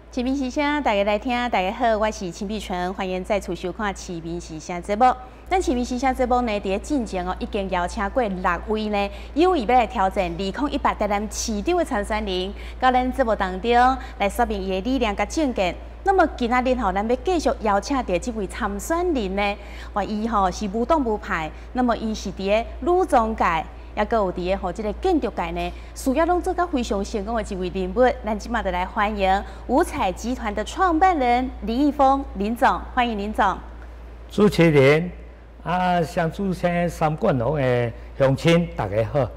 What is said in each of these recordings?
市民心聲，大家來聽，大家好，我是陳碧純，歡迎再次收看《市民心聲》節目。咱市民心聲節目呢，佇咧進前哦，已經邀請過六位呢，有意欲來挑戰2018台南市長的參選人，到咱節目當中來說明伊的理念佮政見。那麼今仔日吼，咱欲繼續邀請著這位參選人呢，哇，伊吼是無黨無派，那麼伊是佇咧女裝界，抑閣有佇咧吼這个建築界呢，事業攏做甲非常成功的一位人物。咱這馬就來歡迎五彩集團的創辦人林奕峰林總，歡迎林總。主持人啊，雙子星三冠王的鄉親，大家好。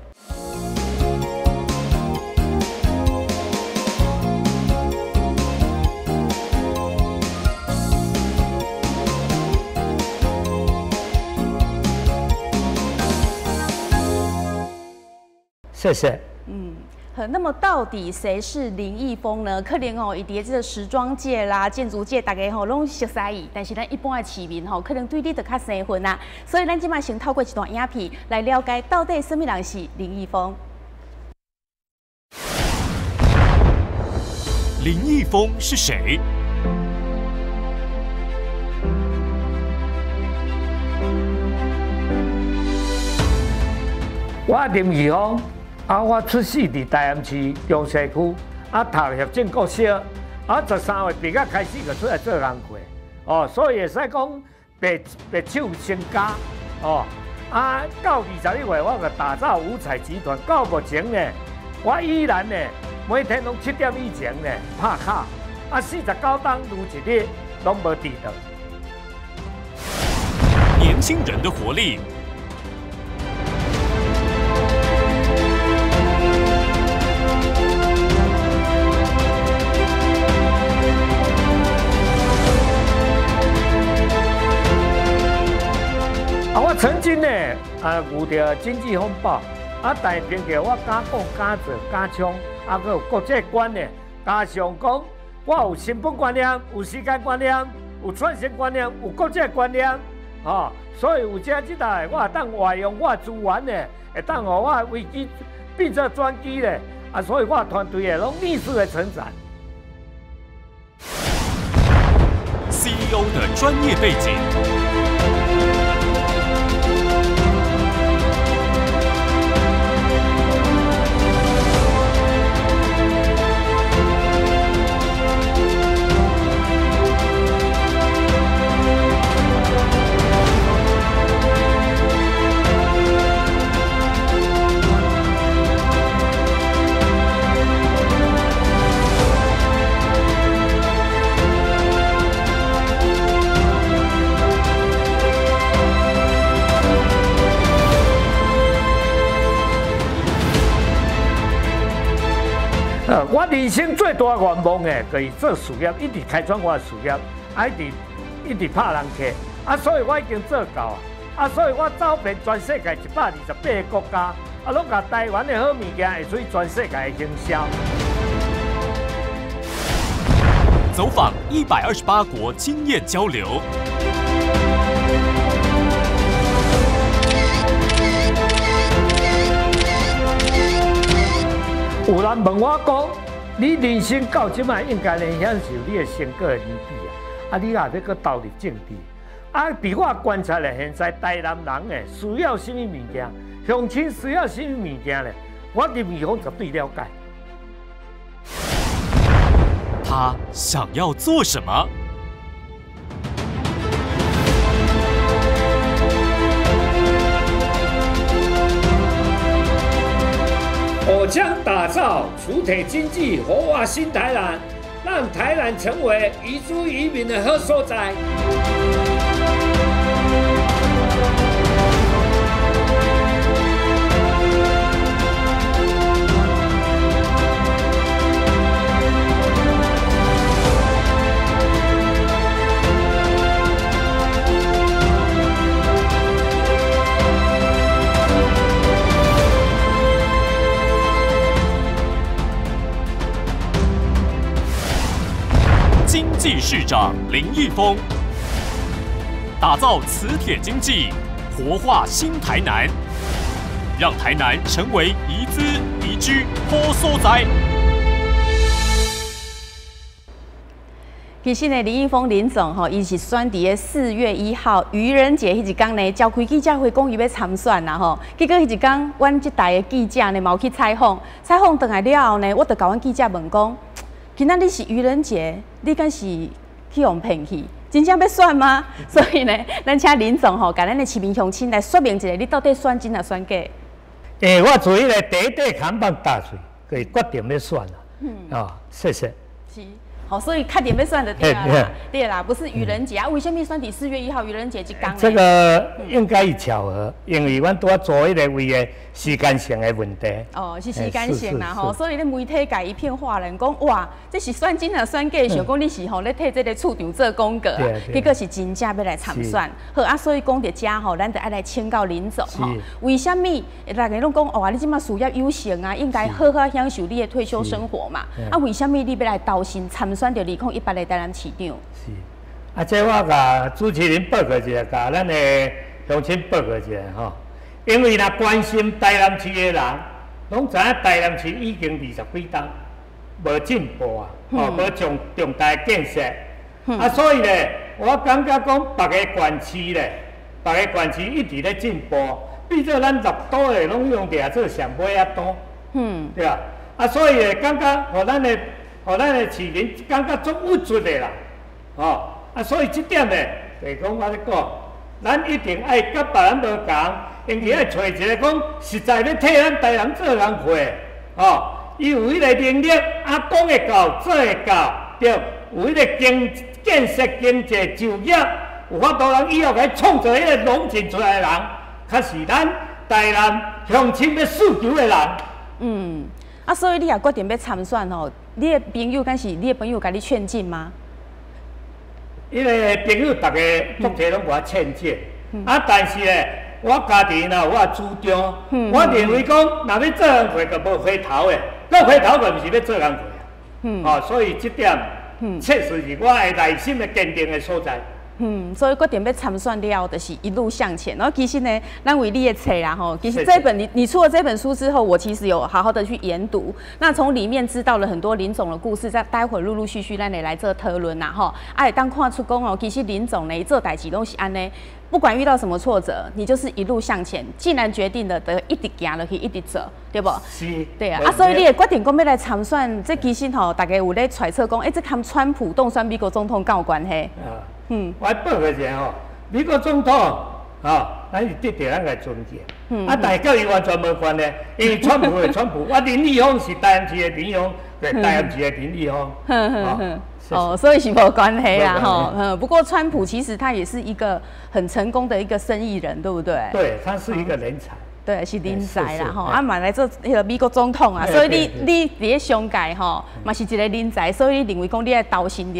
謝謝。好，那麼到底誰是林奕峰呢？可能哦，伊佇這个時裝界啦、建築界，大家吼攏熟悉伊，但是咱一般的市民吼，可能對你就較生分啦。所以咱這馬先透過一段影片來了解到底啥物人是林奕峰。林奕峰是誰？我林奕峰。啊！我出世佇台南市中西區，啊，讀協正國小，啊，13歲畢業開始就出來做工課，哦，所以會使講白白手成家，哦，啊，到21歲我就打造五彩集團，到目前呢，我依然呢，每天攏7點以前呢拍卡，啊，49冬如一日攏無遲到。年輕人的活力。啊，我曾經呢，啊，遇著經濟風暴，啊，但憑著我敢講、敢做、敢衝，啊，閣有國際觀呢，加上講我有成本觀念、有時間觀念、有創新觀念、有國際觀念，吼，所以有這這代，我會當運用我資源呢，會當予我危機變做轉機咧，啊，所以我團隊會攏逆勢的成長。CEO 的專業背景。我人生最大願望的，就是做事業，一直開創我的事業，啊，一直一直拍人客，啊，所以我已經做到啊，所以我走遍全世界128個國家，啊，攏共台灣的好物件會出去全世界的行銷。走訪128國經驗交流。有人問我講，你人生到這擺應該能享受你的成果的年紀啊！啊，你也欲閣投入政治？啊，佇我觀察咧，現在台南人咧需要啥物物件，鄉親需要啥物物件咧，我林奕峰絕對了解。他想要做什麼？我將打造磁鐵經濟，活化新台南，讓台南成為宜居宜民的好所在。經濟市長林奕峰，打造磁鐵經濟，活化新台南，讓台南成為宜資宜居好所在。其實呢，林裕豐林總吼，伊是選佇个4月1號愚人節彼一工呢，召開記者會講伊欲參選啦吼。結果彼一工，阮這台的記者呢，嘛有去採訪，採訪轉來了後呢，我就共阮記者問講：今仔日是愚人節，你敢是去予騙去？真正欲選嗎？所以呢，咱請林總吼，共咱的市民鄉親來說明一下，你到底選真抑選假？欸，我自彼个短短看板打碎，就決定欲選啦。哦，謝謝。是。好，所以確定欲選就對啦，對啦，不是愚人節啊？為啥物選佇4月1號愚人節這工？這個應該是巧合，因為阮拄仔做彼個位的時間性的問題。哦，是時間性啦吼，所以咧媒體界一片嘩然，講哇，這是選真抑選假？想講你是吼咧替這個市長做廣告，結果是真正欲來參選。好啊，所以講到遮吼，咱就愛來請教林總吼，為啥物大家攏講哇，你這馬事業有成啊，應該好好享受你的退休生活嘛？啊，為啥物你欲來投身參選著2018的台南市長？是，啊，這我共主持人報告一下，共咱的鄉親報告一下吼。因為若關心台南市的人，攏知影台南市已經20幾冬無進步啊，吼，無重重大建設。啊，所以咧，我感覺講別个縣市咧，別个縣市一直咧進步，變做咱六都的攏用掠做上尾仔都，對吧？啊，所以咧，感覺予咱的市民感覺足鬱卒的啦，吼！啊，所以這點咧，就是講我咧講，咱一定愛佮別人無仝，因為愛揣一个講實在欲替咱台南做工課，吼，伊有彼个能力，啊，講會到，做會到，對，有彼個經建設經濟就業，有法度人以後來創造彼個龍井出來的人，較是咱台南鄉親欲訴求的人。嗯，啊，所以你也決定欲參選吼，你的朋友敢是你的朋友共你勸進嗎？彼个朋友逐家足濟攏共我勸進，啊，但是咧，我家己若有我的主張，我認為講，若欲做工課就無回頭的，閣回頭就毋是欲做工課啊。哦，所以這點，確實是我的內心的堅定的所在。嗯，所以決定欲參選了後，就是一路向前。然後其實呢，咱為你的冊啦吼，其實這本你出了這本書之後，我其實有好好的去研讀。那從裡面知道了很多林總的故事，在待會陸陸續續咱會來做討論啦吼。啊，會當看出講哦，其實林總呢做代誌攏是按呢，不管遇到什麼挫折，你就是一路向前。既然決定了，就一直行落去，一直做，對無？是。對啊，啊，所以你會決定講欲來參選，這其實吼，大家有咧揣測講，欸，這佮川普當選美國總統敢有關係？啊。我報告一下吼，美國總統吼，咱是得著咱來尊敬，啊，但是佮伊完全無關係，因為川普的川普，我林裕豐是台南市的林裕豐，對，台南市的林裕豐。哦，所以是無關係啦，吼。嗯，不過川普其實他也是一個很成功的一個生意人，對不對？對，他是一個人才。對，是人才啦，吼，啊嘛來做彼個美國總統啊，所以你佇咧商界吼，嘛是一個人才，所以你認為講你愛投身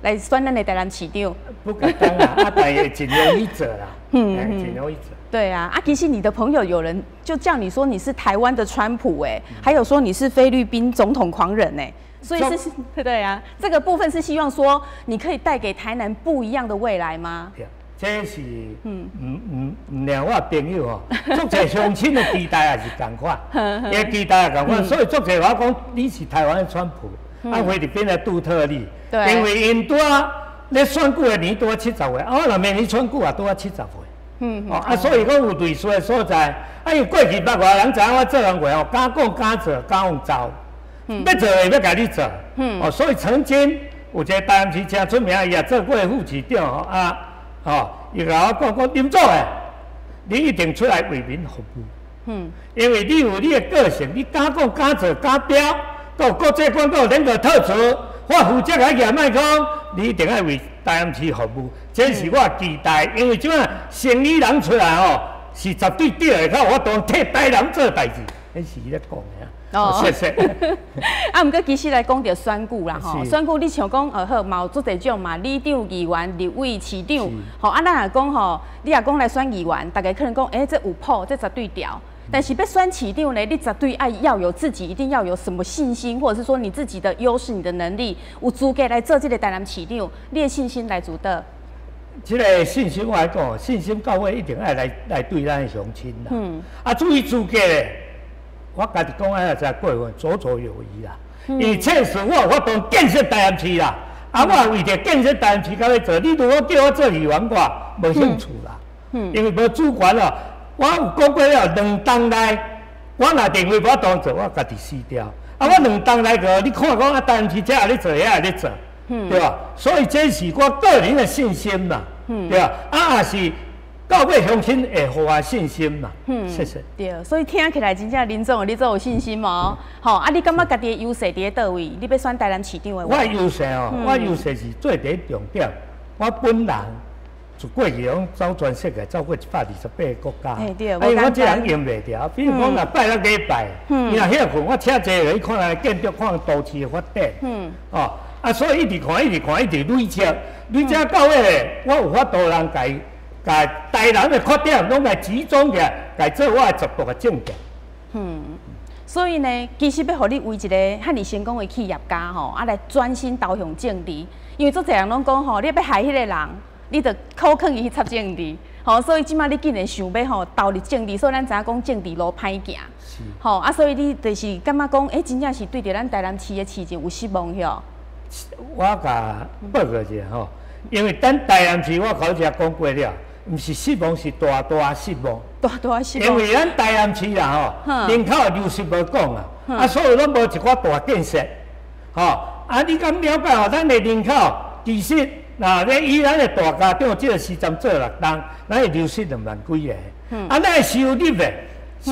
來選咱的台南市長。不簡單啊，啊，但會盡量去做啦，盡量去做。對啊，啊，其實你的朋友有人就叫你說你是台灣的川普，哎，還有說你是菲律賓總統狂人，哎，所以是，對啊，這個部分是希望說你可以帶給台南不一樣的未來嗎？這是，毋毋爾我朋友吼，足濟鄉親的期待也是仝款，伊期待也仝款，所以足濟話講你是台灣的川普，啊菲律賓的杜特地，因為𪜶拄仔咧選舉的年拄仔70歲，啊我若明年選舉也拄仔70歲，哦啊所以講有類似的所在，啊因為過去捌我人知影我做工課吼，敢講敢做，敢予走，欲做的欲共你做，哦所以曾經有一個台南市誠出名，伊也做過副市長吼啊，吼伊共我講講林總的，你一定出來為民服務，因為你有你的個性，你敢講敢做敢標，閣有國際觀，閣有領導特質，我負責來舉麥講，你一定愛為台南市服務，這是我的期待。因為這擺生意人出來吼，是絕對對的，較有法度替台南做代誌，彼是伊咧講的啊。哦，謝謝。啊，毋過其實來講著選舉啦，吼，選舉你像講，好，嘛有足濟種嘛，里長、議員、立委、市長，吼，啊，咱若講吼，你若講來選議員，大家可能講，欸，這有譜，這絕對著。但是欲選市長呢，你絕對愛要有自己，一定要有什麼信心，或者是說你自己的優勢、你的能力，有資格來做這個台南市長，你的信心來自佗？這個信心我來講，信心到尾一定愛來對咱的鄉親啦。啊，至於資格咧，我家己講愛也真過分，綽綽有餘啦。因為確實我有法度建設台南市啦，啊，我為著建設台南市較欲做，你如果叫我做議員，我無興趣啦。因為無主權咯。我有講過了，兩冬內，我若認為無法度做，我家己辭掉。啊，我兩冬內個，你看講啊，台南市這也咧做，遐也咧做，對吧？所以這是我個人的信心啦，對吧？啊，也是到尾鄉親會予我信心啦。謝謝。對，所以聽起來真正林總，你足有信心哦。吼，啊，你感覺家己的優勢佇咧佗位？你欲選台南市長的話？我優勢哦，我優勢是最第一重點。我本人自過去攏走全世界，走過128個國家。欸對，啊，因為我這人閒袂牢。比如講，若拜六禮拜，伊若歇睏，我車坐去看人建築，看都市的發展。哦，啊，所以一直看，一直看，一直累積，累積到尾，我有法度人共共台南的缺點攏共集中起來，共做我的16個政見。所以呢，其實欲予你為一个遐爾成功的企業家吼，啊來專心投向政治，因為足濟人攏講吼，你欲害彼个人，你就苦勸伊去插政治，吼，所以這擺你竟然想欲吼投入政治，所以咱知影講政治路歹行，吼啊，所以你就是感覺講，欸，真正是對著咱台南市的市政有失望吼？我共報告一下吼，因為咱台南市我頭才講過了，毋是失望，是大大失望。大大失望。因為咱台南市啦吼，人口流失無講啊，啊，所以攏無一寡大建設，吼，啊，你敢了解吼？咱的人口其實，若咧以咱的大家長這個時陣做六冬，咱會流失2萬幾个。啊，咱的收入的是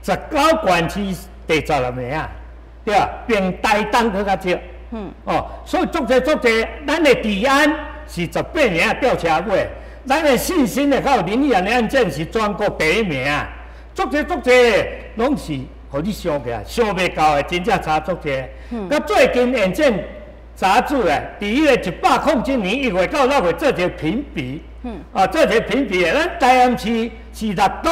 19縣市第16名啊，對吧？比台東閣較少。哦，所以足濟足濟，咱的治安是18名吊車尾，咱的性侵的還有靈異的案件是全國第一名啊！足濟足濟，攏是予你想起來，想袂到的，真正差足濟。佮最近遠見雜誌的，佇彼个107年1月到6月做一個評比，啊，做一個評比的，咱台南市是六都，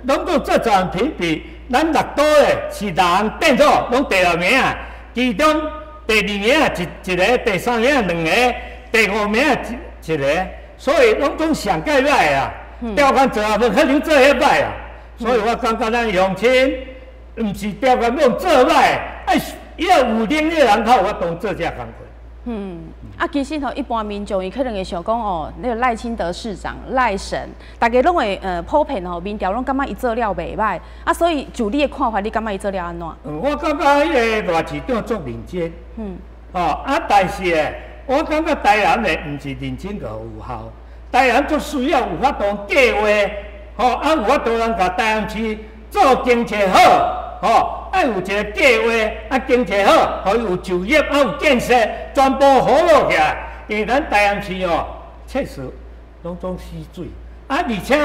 攏總做一項評比，咱六都的是六項變數，攏第六名啊，其中第二名一一个，第三名兩个，第五名一一个，所以攏總上蓋歹啊，調工做也無可能做遐歹啊，所以我感覺咱鄉親，毋是調工用做歹，愛要有能力的人較有法度做這工課。啊，其實吼，一般民眾伊可能會想講哦，那個賴清德市長賴神，大家攏會普遍吼，民調攏感覺伊做了袂䆀，啊，所以就你的看法，你感覺伊做了按怎？我感覺彼個賴市長足認真。哦，啊，但是咧，我感覺台南的毋是認真就有效，台南足需要有法度計劃，吼，啊，有法度人共台南市做經濟好。吼，愛有一個計劃，啊，經濟好，予伊有就業，啊，有建設，全部好落起來。因為咱台南市哦，確實攏總死水，啊，而且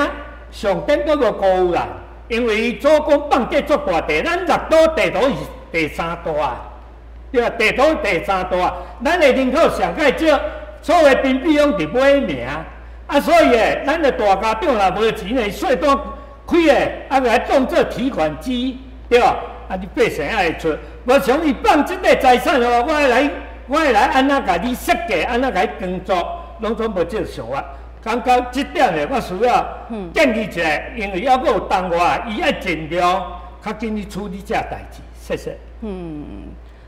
上頂閣無高啦，因為伊祖公放地足大地，咱六都地圖是第三大，對啊，地圖第三大，咱的人口上蓋少，所有評比攏佇尾名，啊，所以咧，咱的大家長若無錢咧，稅單開的，啊，來當做提款機。對吧？啊，你百姓愛出，無像伊放這個財產哦，我愛來按怎共你設計，按怎共你工作，攏總無這個想法。感覺這點呢，我需要建議一下，因為猶閣有同我，伊愛盡量較緊去處理這代誌。謝謝。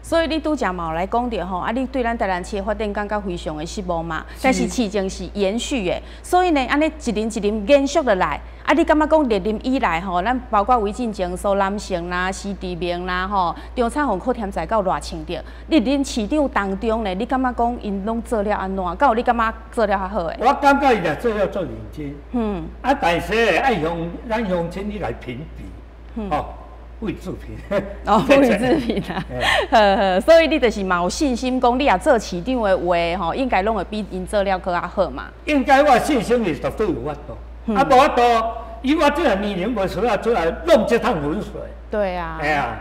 所以你拄才嘛有來講著吼，啊，你對咱台南市的發展感覺非常的失望嘛。但是市政是延續的，所以呢，按呢一任一任延續落來，啊，你感覺講歷任以來吼，咱包括韋進前、蘇南成啦、施志明啦、吼、張燦宏、柯添財到賴清德，歷任市長當中呢，你感覺講𪜶攏做了按怎？敢有你感覺做了較好的？我感覺伊若做了足認真，啊，但是愛向咱鄉親去來評比，吼。不予置評。哦，不予置評啊！呵呵，所以你就是嘛有信心講，你若做市長的話，吼，應該攏會比𪜶做了閣較好嘛。應該我信心是絕對有法度，啊，無法度，以我這個年齡，無需要出來弄這趟渾水。對啊。哎呀，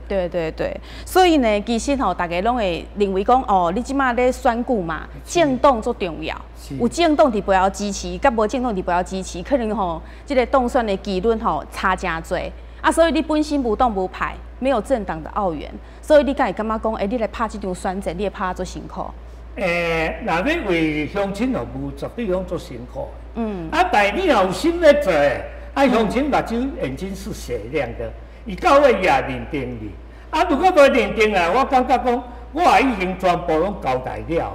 對對對，所以呢，其實吼，大家攏會認為講，哦，你這馬咧選舉嘛，政黨足重要，有政黨佇背後支持，佮無政黨佇背後支持，可能吼，這個當選的機率吼差誠濟。啊，所以你本身無黨無派，沒有政黨的後援，所以你敢會感覺講，欸，你來拍這場選戰，你會拍足辛苦？欸，若欲為鄉親服務，絕對攏足辛苦。啊，但你若有心欲做，啊，鄉親目睭眼睛是雪亮的，伊到尾伊也認定你。啊，如果無認定啊，我感覺講，我也已經全部攏交代了。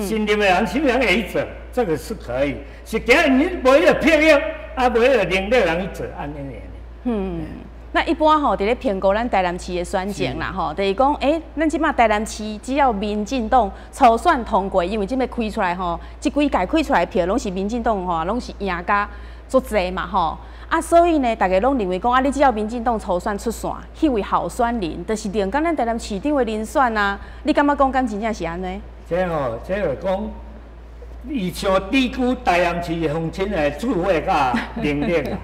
信任的人，啥物人會去做，這個是可以。是驚你無彼個魄力，啊，無彼個能力人去做，按呢爾。那一般吼，佇咧評估咱台南市的選情啦吼，就是講，咱這馬台南市只要民進黨初選通過，因為這馬開出來吼，這幾屆開出來票攏是民進黨吼，攏是贏甲足濟嘛吼。啊，所以呢，大家攏認為講，啊，你只要民進黨初選出線，彼位候選人就是定講咱台南市長的人選啊。你感覺講敢真正是按呢？這吼，這就講，伊傷低估台南市鄉親的智慧佮能力啊。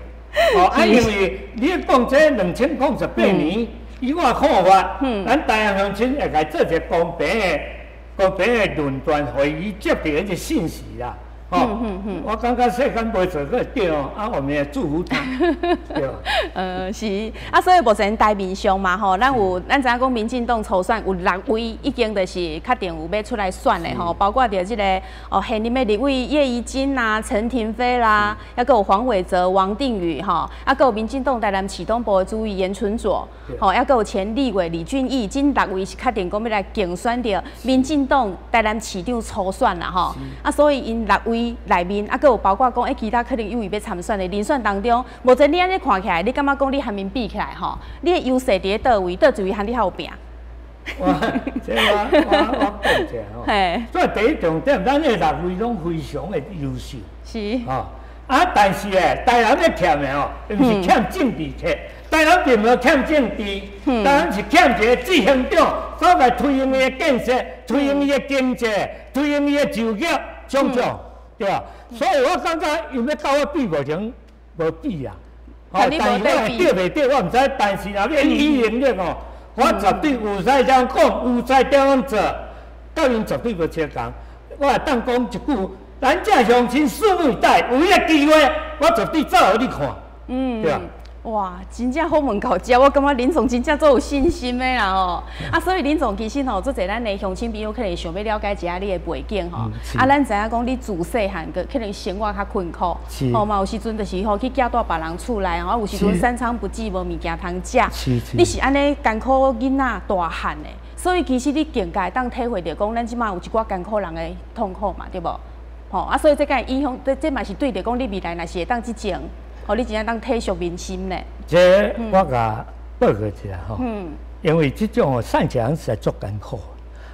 哦，啊，因為你講這2018年，以我看法，咱台南鄉親會共做一個公平的論斷會議，接著彼個信息啦。哦，我感覺世間無做過對哦，啊，我們也祝福他，對。是啊，所以目前台面上嘛，吼，咱知影講民進黨初選有六位已經就是確定有欲出來選的吼，包括著這個哦現任的立委葉宜津啦、陳亭妃啦，抑閣有黃偉哲、王定宇吼，啊，閣有民進黨台南市黨部的主委顏淳佐，吼，抑閣有前立委李俊毅，這六位是確定講欲來競選著民進黨台南市長初選啦，吼，啊，所以𪜶六位內面啊，閣有包括講，其他可能有意欲參選的人選當中，目前你按呢看起來，你感覺講你和𪜶比起來吼，你的優勢佇咧佗位？佗一位和你較有拼？我這我講一下吼，所以第一重點，咱這六位攏非常的優秀。吼啊，但是咧，台南咧欠的吼，毋是欠政治客，台南並無欠政治，台南是欠一個執行長，所來推動伊的建設，推動伊的經濟，推動伊的就業，種種。對啊，所以我感覺伊欲佮我比無成無比啊。哦，但是我對袂對，我毋知。但是若欲以能力哦，我絕對有才這樣講，有才這樣做，佮𪜶絕對無相仝。我會當講一句，咱這鄉親拭目以待，有彼個機會，我絕對做予你看。對啊。哇，真正好問到遮，我感覺林總真正足有信心的啦吼。啊，所以林總其實吼，足濟咱的鄉親朋友可能想欲了解一下你的背景吼。啊，咱知影講你自細漢閣可能生活較困苦，吼嘛有時陣就是吼去寄蹛別人厝內，吼有時陣三餐不濟，無物件通食。你是按呢艱苦囡仔大漢的，所以其實你更加會當體會著講，咱這馬有一寡艱苦人的痛苦嘛，對無？吼啊，所以這個影響，這嘛是對著講你未來若是會當執政。哦，你真正當體恤民心呢？這我共報告一下吼，因為這種哦，散人實在足艱苦，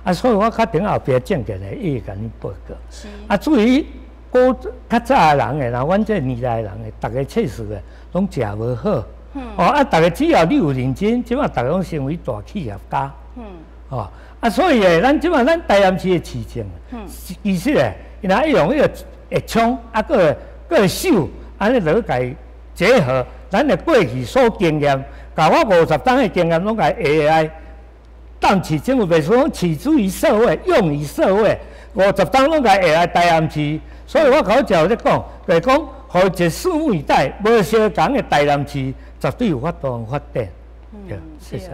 啊，所以我較頂後壁政見的，伊會共你報告。啊，至於古較早的人的，若阮這年代的人的，逐家確實的攏食無好。哦，啊，逐家只要你有認真，這馬逐家攏成為大企業家。哦，啊，所以咧，咱這馬咱台南市的市政，其實咧，伊若用彼個會衝，啊，閣會守，按呢就去共結合咱的過去所經驗，共我50冬的經驗攏共下來，當市政府袂輸講取之於社會，用於社會，50冬攏共下來台南市，所以我口才有咧講，就是講，予一個拭目以待，無相仝的台南市，絕對有法度發展。對，謝謝。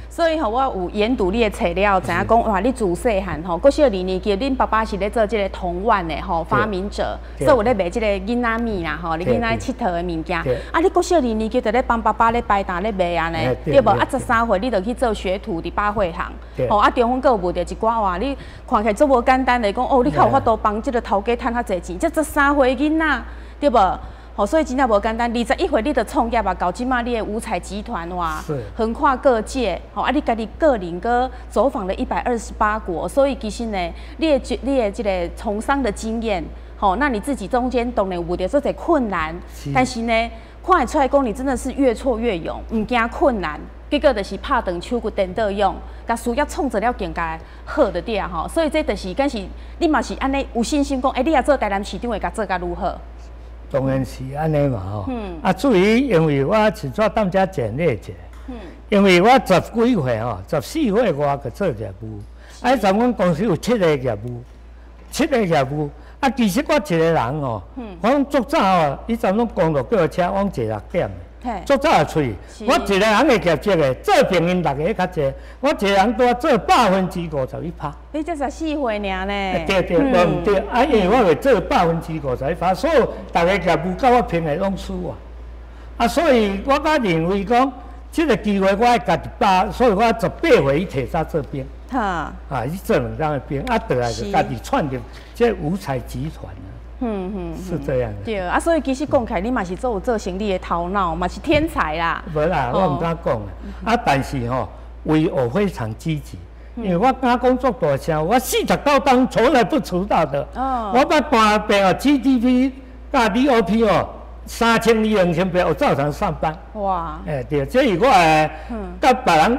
所以吼，我有研讀你的冊了，知影講哇，你自細漢吼，國小二年級，恁爸爸是咧做這個童玩的吼發明者，所以有咧賣這個囡仔物啦吼，你囡仔𨑨迌的物件。啊，你國小二年級就咧幫爸爸咧擺檔咧賣按呢，對無？啊，13歲你就去做學徒佇百貨行，吼啊，中間閣有遇著一寡哇，你看起來足無簡單的講哦，你較有法度幫這個頭家趁較濟錢，這十三歲囡仔，對無？吼，所以真正無簡單。21歲你就創業啊，到這馬你的五彩集團哇，橫跨各界。吼，啊，你家己個人閣走訪了128國，所以其實呢，你的這個從商的經驗，吼，那你自己中間當然有遇著足濟困難，但是呢，看會出來講你真的是越挫越勇，毋驚困難，結果就是拍斷手骨顛倒勇，共事業創造了更加好的對啊吼。所以這就是，敢是你嘛是按呢有信心講，欸，你若做台南市長會共做甲愈好。當然是按呢嘛吼，啊，至於因為我是怎踮遮簡略一下，因為我十幾歲吼，14歲外就做業務，啊，彼陣阮公司有七個業務，七個業務，啊，其實我一個人吼，我攏足早吼，彼陣攏公路轎車，我坐六點，足早就出去，我一個人的業績的，做平均六个較濟，我一個人拄仔做51%。你才十四歲爾呢？對對，無毋對，啊，因為我會做51%，所以逐个業務佮我拼的攏輸啊。啊，所以我較認為講，這個機會我愛家己把握，所以我18歲去提早做兵。啊，去做兩冬的兵，啊，倒來就家己創立這五彩集團。是這樣的。對啊，所以其實講起來，你嘛是做有做生意的頭腦，嘛是天才啦。無啦，我毋敢講啊。但是吼，為我非常積極，因為我敢講足大聲，我49冬從來不遲到的。我捌搬病哦，GDP 佮 DOP 哦，32002000，我照常上班。欸，對，這是我的，佮別人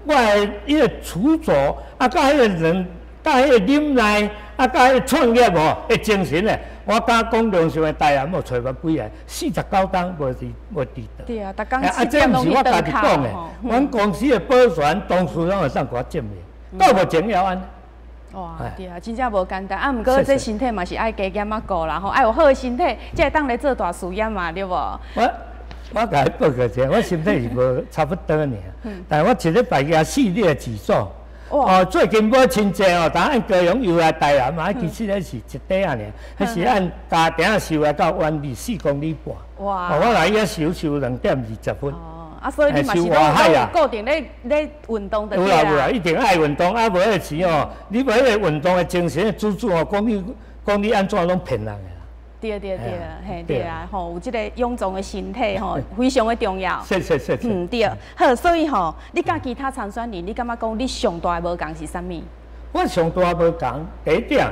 我的伊個執著，啊，佮彼個人，佮彼個忍耐，啊，佮彼個創業吼的精神咧，我敢講良心的，台南無揣無幾个，49冬無遲到。對啊，逐工啊，這毋是我家己講的，阮公司的保全董事攏會當共我證明，到目前也按呢。哇，對啊，真正無簡單啊！毋過這身體嘛是愛加減仔顧啦吼，愛有好的身體，才會當來做大事業嘛，對無？我共你報告一下，我身體是無差不多爾，但我一禮拜舉四列舉重。哦，最近無真濟哦，但按高雄遊來台南嘛，其實咧是一塊仔爾，彼是按家埕收來到灣里4公里半。哦，我來遐收收2點20分。哦，啊，所以你嘛是攏有固定咧運動的。有啦有啦，一定愛運動，啊無彼個錢哦，你無彼個運動的精神支柱哦，講你按怎攏騙人的啦。對對對，嘿對啊，吼，有這個臃腫的身體吼，非常的重要。是是是。嗯，對。好，所以吼，你佮其他參選人，你感覺講你上大的無仝是啥物？我上大無仝，第一點，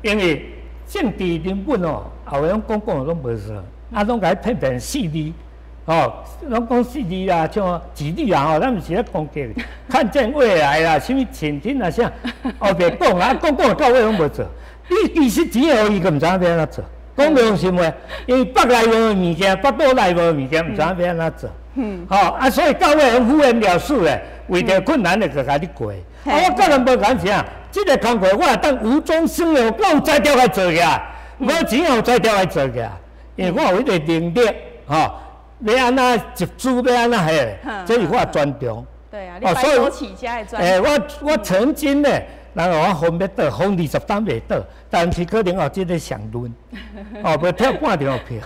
因為政治人物哦，後尾攏講講攏無錯，啊，攏共你騙騙四字，吼，攏講四字啦，像幾字啊，吼，咱毋是咧攻擊，看見未來啦，啥物前瞻啊啥，後壁講啊，講講到尾攏無做。你其實錢予伊，閣毋知影欲按怎做。講良心話，因為腹內無物件，腹肚內無物件，毋知影欲按怎做。吼啊，所以到尾攏敷衍了事咧，為著困難就共你過。啊，我個人無仝是啥？這個工課我會當無中生有，我有才調來做起來，無錢也有才調來做起來。因為我有彼個能力，吼，欲按怎集資，欲按怎彼個，這是我的專長。對啊，你白手起家的專長。欸，我曾經呢，人予我封欲倒，封20冬袂倒，但是可能哦，這個上論，哦，無跳半張票，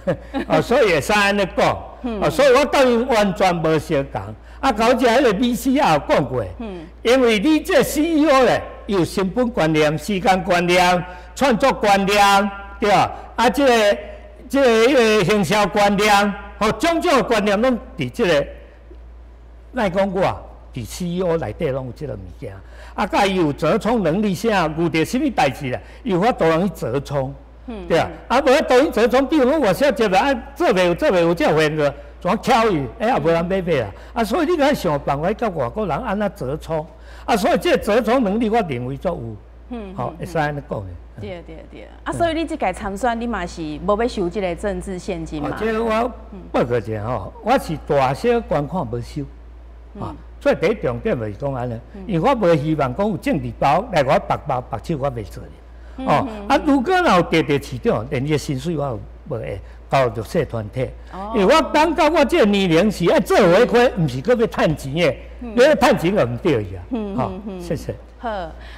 哦，所以會使按呢講，哦，所以我佮𪜶完全無相仝。啊，到這彼個 VC 也有講過，因為你這 CEO 咧，有成本觀念、時間觀念、創作觀念，對吧？啊，這個彼個行銷觀念，吼，種種觀念攏佇這個，莫講我，佇 CEO 內底攏有這個物件。啊，佮伊有折衝能力，啥遇著啥物代誌啦，伊有法度通去折衝，對啊。啊，無法度去折衝，比如講我小接來啊，做袂有這份個，怎巧伊？欸，也無人欲買啦。啊，所以你愛想辦法佮外國人按怎折衝。啊，所以這個折衝能力，我認為足有。好，會使按呢講的。對對對。啊，所以你這屆參選，你嘛是無欲收這個政治獻金嘛？這個我報告一下吼，我是大小捐款無收。啊。所以第一重點就是講按呢，因為我無希望講有政治包來我縛包縛手，我袂做的。哦，啊，如果若有得著市長，連伊的薪水我有無會交弱勢團體。因為我感覺我這個年齡是愛做回饋，毋是閣欲趁錢的。你欲趁錢就毋對去啊。好，謝謝。好，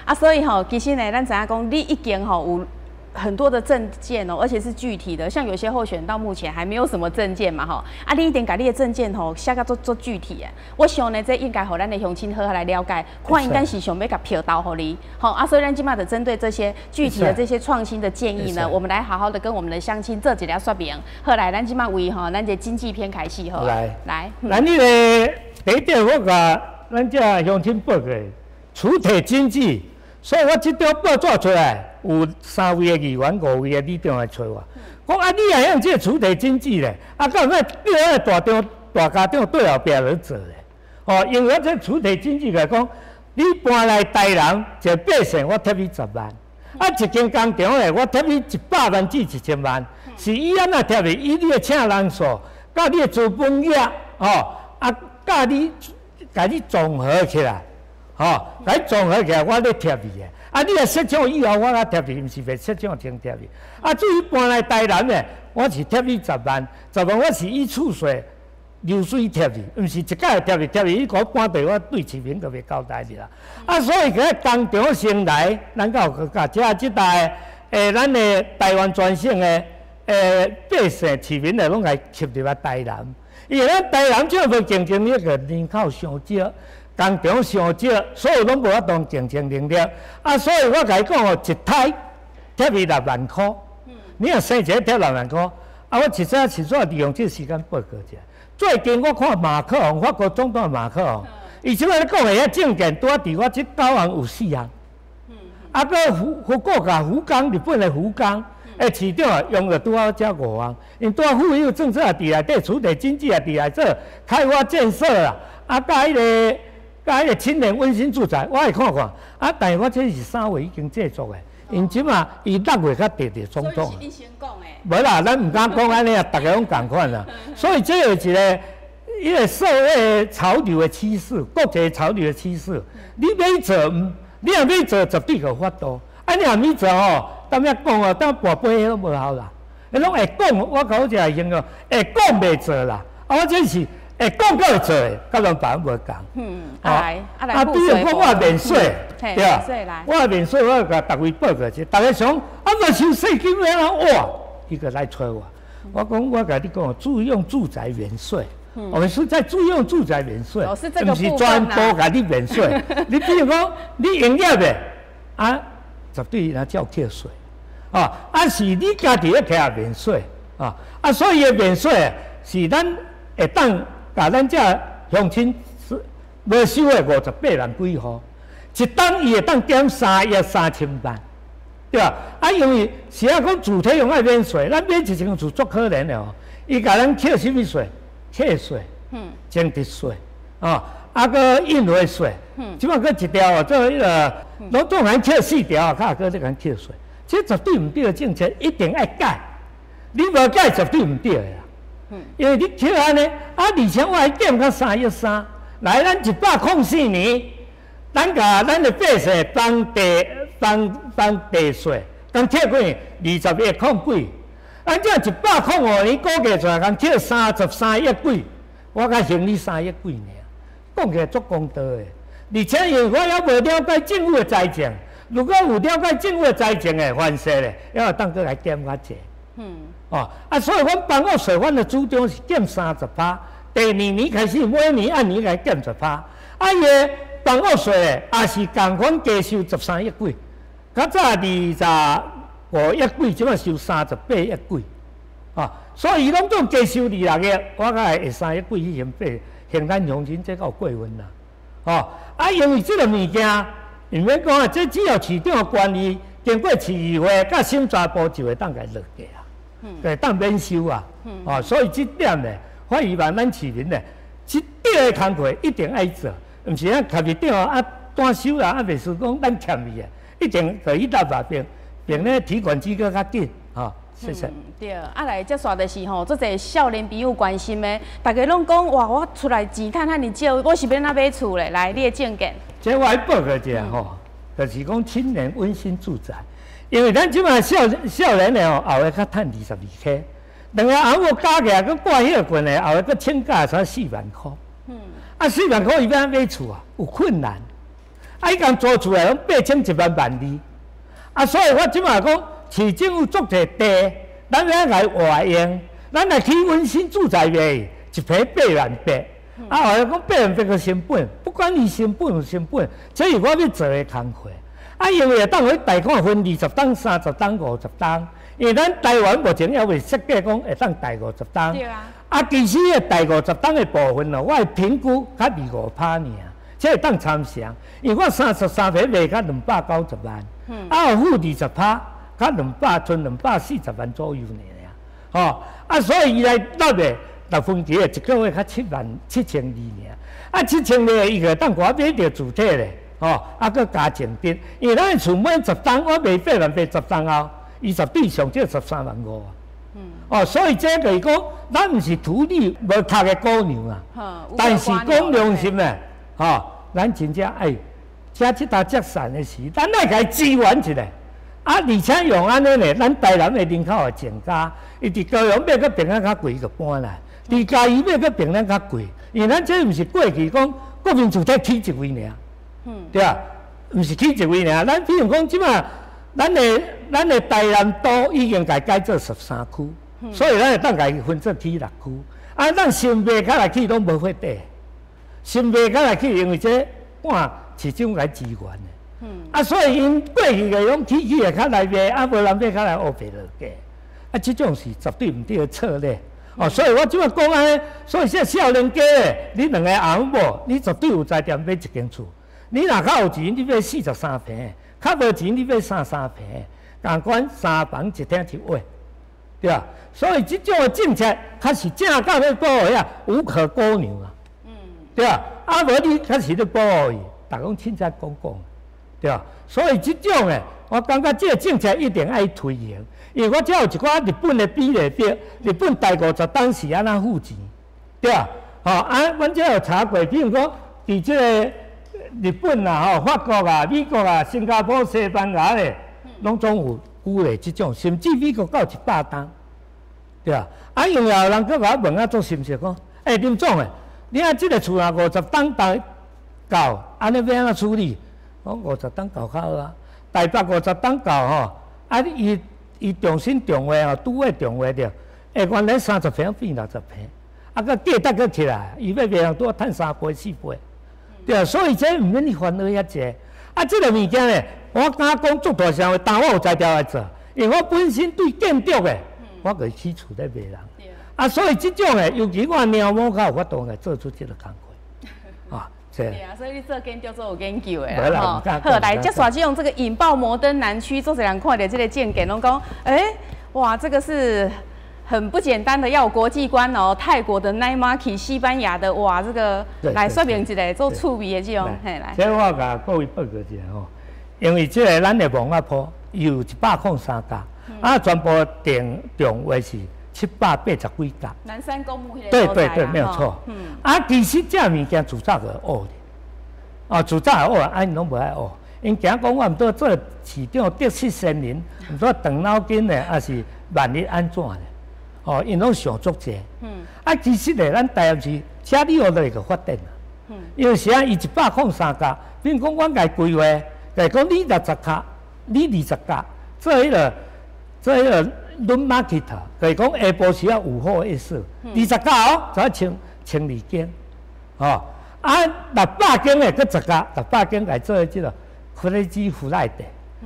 啊，所以吼，其實呢，咱知影講，你已經吼有很多的政見哦，而且是具體的，像有些候選人到目前還沒有什麼政見嘛，吼，啊，你一定共你的政見吼寫甲足足具體的。我想呢，這應該予咱的鄉親好好來了解，看𪜶敢是想欲共票投予你，好啊，所以咱這馬就針對這些具體的這些創新的建議呢，我們來好好的跟我們的鄉親做一下說明。好來，咱這馬為吼，咱這經濟篇開始好。來來，咱這個第一點，我共咱這鄉親報告，主體經濟，所以我這張報紙出來，有三位的議員、五位的里長來揣我，講啊，你也用這個主體經濟咧，啊，敢有欲叫彼個大長大家長對後壁來做咧？哦，因為我這主體經濟來講，你搬來台南一個百姓，我貼你10萬；啊，一間工廠咧，我貼你100萬至1000萬，是以按怎貼你？以你的請人數，佮你的資本額，吼，啊，佮你共你綜合起來，吼，共你綜合起來，我咧貼你的。啊！你若設廠以後，我才貼你，毋是袂設廠先貼你。啊，至於搬來台南的，我是貼你十萬，十萬我是以次稅流水貼你，毋是一擺貼你，貼你你講搬地，我對市民就袂交代去啦。啊，所以佮工廠先來，咱才有佮遮這代咱的台灣全省的百姓市民的攏來吸入來台南，因為咱台南這無競爭力個人口傷少。工廠傷少，所以攏無法度競爭能力。啊，所以我共伊講哦，一胎貼伊6萬箍，你若生一个貼六萬箍，啊，我實在實在利用這個時間報告一下。最近我看馬克宏，法國總統馬克宏，伊這擺咧講的遐政見，拄仔佇我這九項有四項。啊，閣福岡、福岡，日本的福岡的市長啊，用了拄好這五項，𪜶拄仔富裕政策也佇內底，處理經濟也佇內做開發建設啦，啊，佮彼個青年溫馨住宅，我會看看。啊，但是我這是3月已經製作的，𪜶這馬伊6月才得著總統。所以是你先講的。無啦，咱毋敢講按呢啊，逐家攏仝款啦。所以這是一個社會潮流的趨勢，國際潮流的趨勢。你欲做，你若欲做，絕對有法度。啊，你若欲做吼，當遐講哦，當跋杯攏無效啦。彼攏會講，我講這個形容，會講袂做啦。啊，我這是會講佮會做的，佮咱別人無仝。啊來，啊來，啊，比如講我免稅，對啊，我免稅，我共逐位報告一下，逐家想啊，無收稅金欲按怎哇，伊閣來揣我。我講我共你講，住用住宅免稅。我們是在住用住宅免稅，毋是全部共你免稅。你比如講，你營業的啊，絕對若照扣稅，啊，啊是你家己咧徛免稅，啊，啊所以的免稅是咱會當共咱這鄉親是無收的58萬幾戶，一冬伊會當減3億3千萬，對吧？啊，因為是啊講主體用愛免稅，咱買一間厝足可憐的哦，伊共咱扣啥物稅？契稅、增值稅，啊，啊，閣印花稅，這擺閣一條哦，做彼個，攏總共扣四條啊，較閣咧共扣稅，這絕對毋對的政策，一定愛改。你無改，絕對毋對的啦。因為你扣按呢，啊，而且我還減到3億3，來，咱104年，咱共咱的百姓房地稅，共扣幾？20億空幾？咱這105年估計出來，共扣33億幾，我才還你3億幾爾，講起來足公道的。而且因為我猶無了解政府的財政，如果有了解政府的財政的範勢咧，猶會當閣來減較濟。哦，啊，所以阮房屋稅，阮的主張是減30%，第二年開始每年按年來減10%。啊，伊的房屋稅咧，也是仝款加收13億幾，較早25億幾，這擺收38億幾，啊，所以伊攏總加收26億，我才會3億幾去還八，還咱鄉親，這夠過分啦，哦，啊，因為這個物件，毋免講啊，這只要市長願意經過市議會佮審查部就會當共落價啊，會當免收啊，哦，所以這點咧，我希望咱市民咧，這對的工課一定愛做，毋是啊，共市長啊單收啦，啊袂輸講咱欠伊的，一定予伊立法並。並咧提款機閣較緊，吼，謝謝。嗯，對，啊來，這煞就是吼，足濟少年朋友關心的，大家攏講哇，我出來錢趁遐爾少，我是欲按怎買厝咧？來，你的政見。這我來報告一下吼，就是講青年溫馨住宅，因為咱這馬少年的吼，後日較趁22K，兩个翁某加起來閣掛歇睏的，後日閣請假才四萬箍。啊，四萬箍伊欲按怎買厝啊？有困難。啊，伊共租厝來攏8千一萬萬二。啊，所以我這馬講，市政府足濟地，咱欲來活用，咱來起溫馨住宅賣，一坪8萬8。啊，後來講8萬8個成本，不管伊成本有成本，這是我欲做的工課。啊，因為會當去貸款分20檔、30檔、50檔，因為咱台灣目前猶未設計講會當貸50檔。對啊。啊，其實個貸50檔的部分哦，我會評估較25%爾，這會當參詳。因為我33坪賣較290萬，啊，付20%，較兩百剩240萬左右爾，吼，啊，所以伊來納的，六分期的一個月較7萬7千二爾，啊，7千二伊就當我買著主體咧，吼，啊，閣加增值，因為咱厝滿十棟，我賣8萬八10棟後，伊絕對上少13萬5。哦，所以這就是講，咱毋是圖利無殼的姑娘啊，但是講良心的，吼，咱真正愛。遮這搭遮散的時，咱愛共伊支援一下。啊，而且用按呢呢，咱台南的人口會增加，伊佇高雄買閣變啊較貴，就搬來；佇嘉義買閣變啊較貴，因為咱這毋是過去講國民住宅起一位爾，對啊，毋是起一位爾。咱比如講這馬，咱的台南都已經共改做13區，所以咱會當共伊分做起六區。啊，咱新北較來起攏無法底。先賣甲來去，因為這換市長來支援的。啊，所以𪜶過去的攏起起的較來賣，啊，無人買較來烏白落價。啊，這種是絕對毋對的策略。哦，所以我這擺講按呢，所以這少年家的，你兩个翁某，你絕對有才調買一間厝。你若較有錢，你買43坪；較無錢，你買33坪。仝款三房一廳一衛，對吧？所以這種的政策，較是正到欲保護遐，無可估量啊。對吧？啊，無你確實咧保護伊，逐家攏凊彩講講，對吧？所以這種的，我感覺這个政策一定愛推行，因為我遮有一寡日本的比例表，日本台50冬是按怎付錢，對吧？吼啊，阮遮有查過，比如講，佇這个日本啊、吼法國啊、美國啊、新加坡、西班牙咧，攏總有鼓勵這種，甚至美國到100冬，對吧？啊，因為有人閣共我問啊，做心事講，欸，林總的，你啊，這个厝若50冬到，按呢欲按怎處理？講50冬到較好啊，台北50冬到吼，啊，伊伊重新重劃吼，拄位重劃著，欸，原來30坪變60坪，啊，閣價值閣起來，伊欲賣人拄仔趁三倍四倍，對啊，所以這毋免你煩惱遐濟。啊，這个物件咧，我敢講足大聲話，但我有才調來做，因為我本身對建築的，我就起厝咧賣人。啊，所以這種的，尤其我貓某較有法度來做出這个工課，啊。對啊，所以你做建築做有研究的吼。好，來，接續這種這個引爆摩登南區，足濟人看著這个證件，攏講，欸，哇，這個是很不簡單的，要有國際觀哦。泰國的 Night Market，西班牙的，哇，這個來說明一下，做趣味的這種，嘿來。這我共各位報告一下吼，因為這个咱的墓仔埔有103甲，啊，全部定重劃是780幾甲。南山公墓彼个。對對對，沒有錯。啊，其實這物件自早就學的，哦，自早就學，啊，𪜶攏無愛學。𪜶驚講我毋著做市長得失先人，毋著動腦筋的，抑是萬一按怎咧？哦，𪜶攏想足濟。啊，其實咧，咱台南市車你學落就發展啦。因為是按伊103甲，比如講，阮共規劃，就是講你60跤，你20甲，做彼个 noon market，就是講下晡時啊午後夜市，20甲哦，才千千二間，吼啊600間的閣十甲，600間來做這个 Crazy Friday，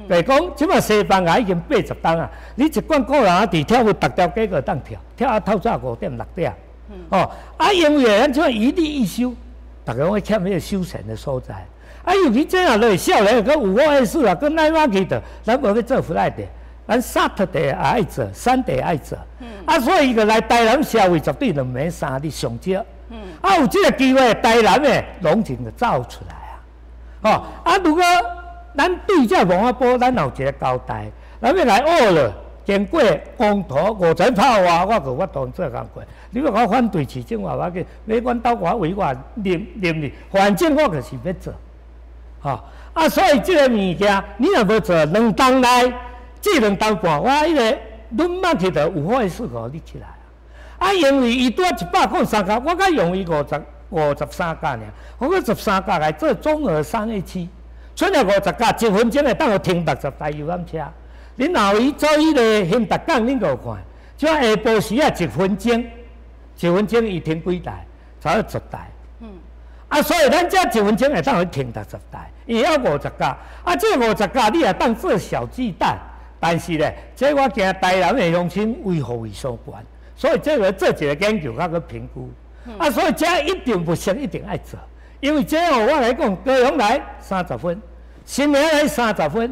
就是講這擺西班牙已經80冬啊，你一罐個人啊，佇跳舞，逐條街閣當跳，跳到透早5點6點，哦啊，因為咱這擺一例一休，逐家攏愛欠彼个休閒的所在，啊，尤其這樣落少年閣午後夜市啊，閣 night market，咱無欲做 Friday。咱 Saturday 也愛做，Sunday 愛做，啊，所以伊就來台南社會絕對兩暝三日上少，啊，有這个機會，台南的攏總就走出來啊，吼，啊，如果咱對這墓仔埔，咱有一个交代，咱欲來學了，經過公投五層炮啊，我就有法度做工課。你欲講反對市政府，無要緊，欲阮兜我為我黏黏你，反正我就是欲做，吼，啊，所以這个物件，你若無做，2冬內。這2冬半，我彼个 noon market 就有好的事互你起來啊！啊，因為伊拄仔103甲，我較容易53甲爾，我閣13甲來做綜合商業區，出來50甲，一分鐘會當予停60台遊覽車。恁若有去走彼个興達港，恁就有看，這下晡時啊，一分鐘，一分鐘伊停幾台？差不多10台。啊，所以咱這一分鐘會當予停60台，伊猶五十甲，啊，這五十甲你也當做小巨蛋。但是咧，這我驚台南的鄉親維護會相懸，所以這个做一个研究，較閣評估。啊，所以這一定不行，一定愛做，因為這哦，我來講，高雄來30分，新營來三十分，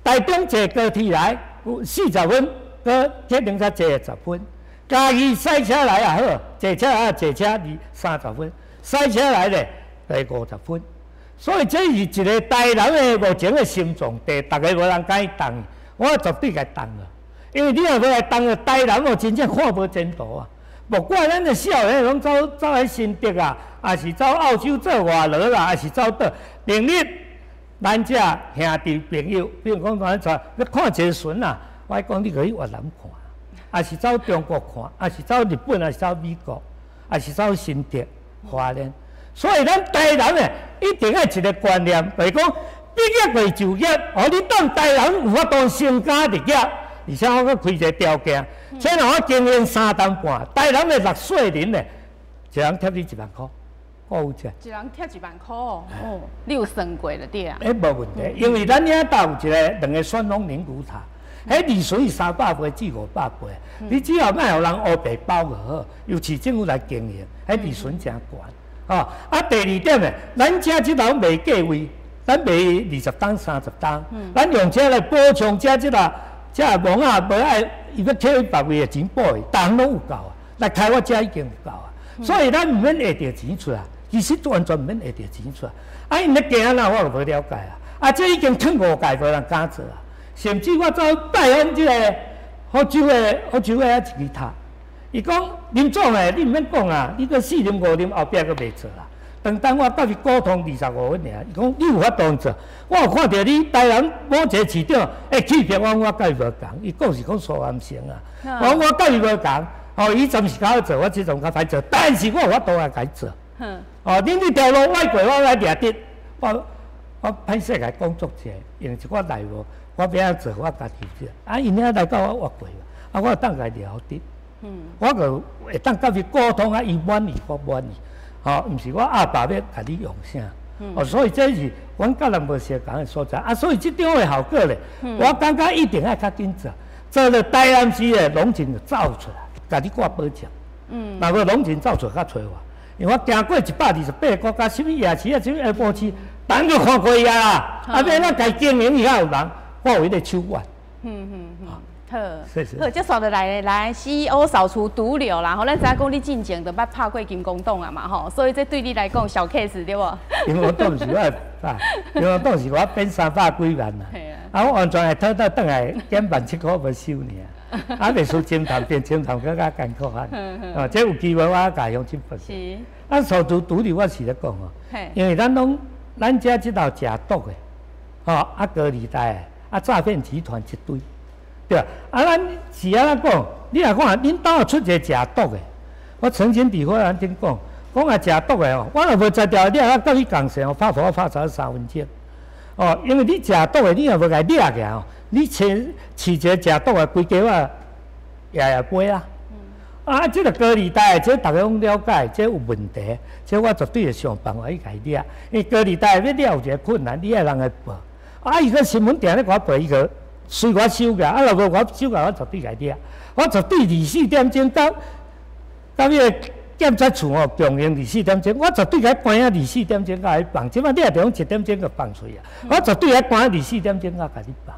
台中坐高鐵來有40分，閣計程車坐十分，嘉義賽車來也好，坐車啊坐車二三十分，賽車來咧就50分，所以這是一个台南的目前的心臟地，逐家無人敢動。我絕對共動啊！因為你若無來動啊，台南哦真正看無前途啊！莫怪咱的少年攏走走去新竹啊，抑是走澳洲做外勞啦，抑是走佗。明日咱遮兄弟朋友，比如講咱帶欲看一个船啊，我講你可去越南看，抑是走中國看，抑是走日本，抑是走美國，抑是走新竹、花蓮。所以咱台南的一定愛一个觀念，就是講。畢業袂就業，哦，你當台南有法度成家立業，而且我閣開一个條件，雖然我經營3冬半，台南的納稅人呢，一人貼你1萬箍，個月。一人貼1萬箍哦，你有算過了對啊？欸，無問題，因為咱遐兜有一个兩个旋風寧古塔，彼利息300倍至500倍，你只要莫予人烏白包就好，由市政府來經營，彼利潤真懸。哦，啊，第二點咧，咱遮這頭賣價位，咱賣20冬30冬，咱用這來補充遮這個這墓仔無愛，伊欲摕別位的錢補的，逐項攏有夠啊，來開我遮已經有夠啊，所以咱毋免下著錢出來，其實完全毋免下著錢出來。啊，𪜶咧驚按怎，我就無了解啊。啊，這已經褪五屆無人敢做啊，甚至我走拜訪這个福州的遐一支塔，伊講林總欸，你毋免講啊，你閣四年五年後壁閣袂做啊。當當我佮伊溝通25分爾，伊講你有法度做，我有看著你台南某一个市長會氣魄，我我佮伊無仝，伊講是講蘇南成啊，我我佮伊無仝，哦，伊暫時較好做，我這陣較歹做，但是我有法度來共伊做。哦，恁這條路歪過，我來掠得，我歹勢共伊講足濟，因為一寡內幕，我欲按怎做，我家己做。啊，𪜶遐來到我越過，啊，我會當共伊聊得，我就會當佮伊溝通啊，伊滿意，我滿意。吼，毋是我鴨霸欲共你用啥，哦，所以這是阮佮人無相仝的所在。啊，所以這種的效果咧，我感覺一定愛較緊做，做了台南市的龍井就走出來，共你掛保證。若無龍井走出來較揣我，因為我行過128個國家，啥物夜市啊，啥物下晡市，逐個看過啊啦。啊，欲按怎共經營伊較有人，我有彼个手腕。好，好，這煞落來咧，來 CEO 掃除毒瘤啦，吼，咱知影講你進前就捌拍過金剛黨啊嘛，吼，所以這對你來講小 case 對無？金剛黨是我啊，金剛黨是我變300幾萬啊，啊，我完全會討到轉來減17,000無收爾，啊，袂輸偵探變偵探閣較艱苦啊，哦，這有機會我共鄉親報。啊，掃除毒瘤我是咧講哦，因為咱攏咱遮這頭食毒的，吼，啊高利貸的，啊詐騙集團一堆。對啊，啊，咱是按怎講？你若看恁兜有出一個食毒的，我曾經佇法院頂講，講啊食毒的哦，我若無摘掉，你若佮你仝勢哦，拍婆拍查3分鐘。哦，因為你食毒的，你若無共伊掠起來哦，你飼飼一個食毒的，規家我也也飛啊。啊，這個高利貸，這逐家攏了解，這有問題，這我絕對會想辦法去共伊掠。因為高利貸欲掠有一個困難，你愛人來報。啊，伊個新聞定咧共我報，伊個。隨我收起來，啊，若無我收起來，我絕對共伊掠。我絕對24點鐘到到彼个檢察處吼，強行24點鐘，我絕對共伊關啊二四點鐘共伊放。這擺你也著講1點鐘就放出去啊，我絕對愛關啊二四點鐘共你放。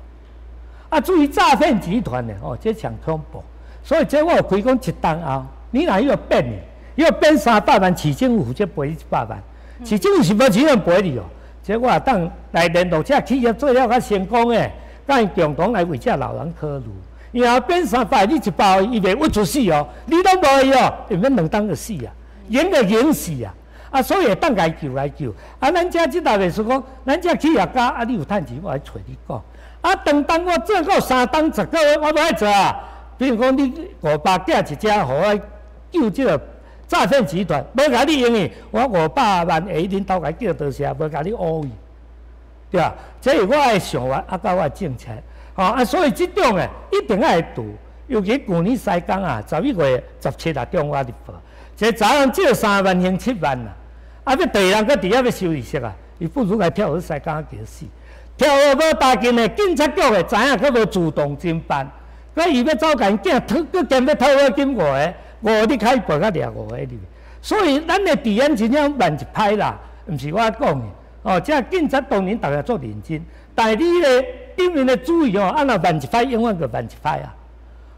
啊，至於詐騙集團的吼，這上恐怖。所以這我有開講一冬後，你若彼個變的，彼個變300萬，市政府負責賠你100萬，市政府是無錢通賠你哦。這我也當來聯絡這企業做了較成功的。佮𪜶共同來為這老人考慮，伊若變300，你100，伊袂屈出死哦，你攏無伊哦，伊免2冬就死啊，贏就贏死啊！啊，所以會當共伊救來救。啊，咱遮這搭袂輸講，咱這企業家啊，你有趁錢，我來揣你講。啊，當當我做夠3冬10個月，我欲愛做啊。比如講，你500寄一隻，予我救這个詐騙集團，無共你用的，我500萬會恁兜共叫多謝，無共你烏去。對啊，這是我的想法，啊，佮我的政策，吼啊，所以這種的一定愛除。尤其舊年西港啊，11月17啊，中我入報，一个查某人借3萬還7萬啊，啊，欲第二人閣佇遐欲收利息啊，伊不如來跳去西港去死，跳予無大近的警察局的知影，閣無自動偵辦，閣伊欲走共𪜶囝討，閣兼欲討好金五个，五你開報甲掠五个入去，所以咱的治安真正慢一拍啦，毋是我講的。哦，這警察當然逐家足認真，但是你彼个頂面的主意哦，啊若慢一拍，永遠就慢一拍啊！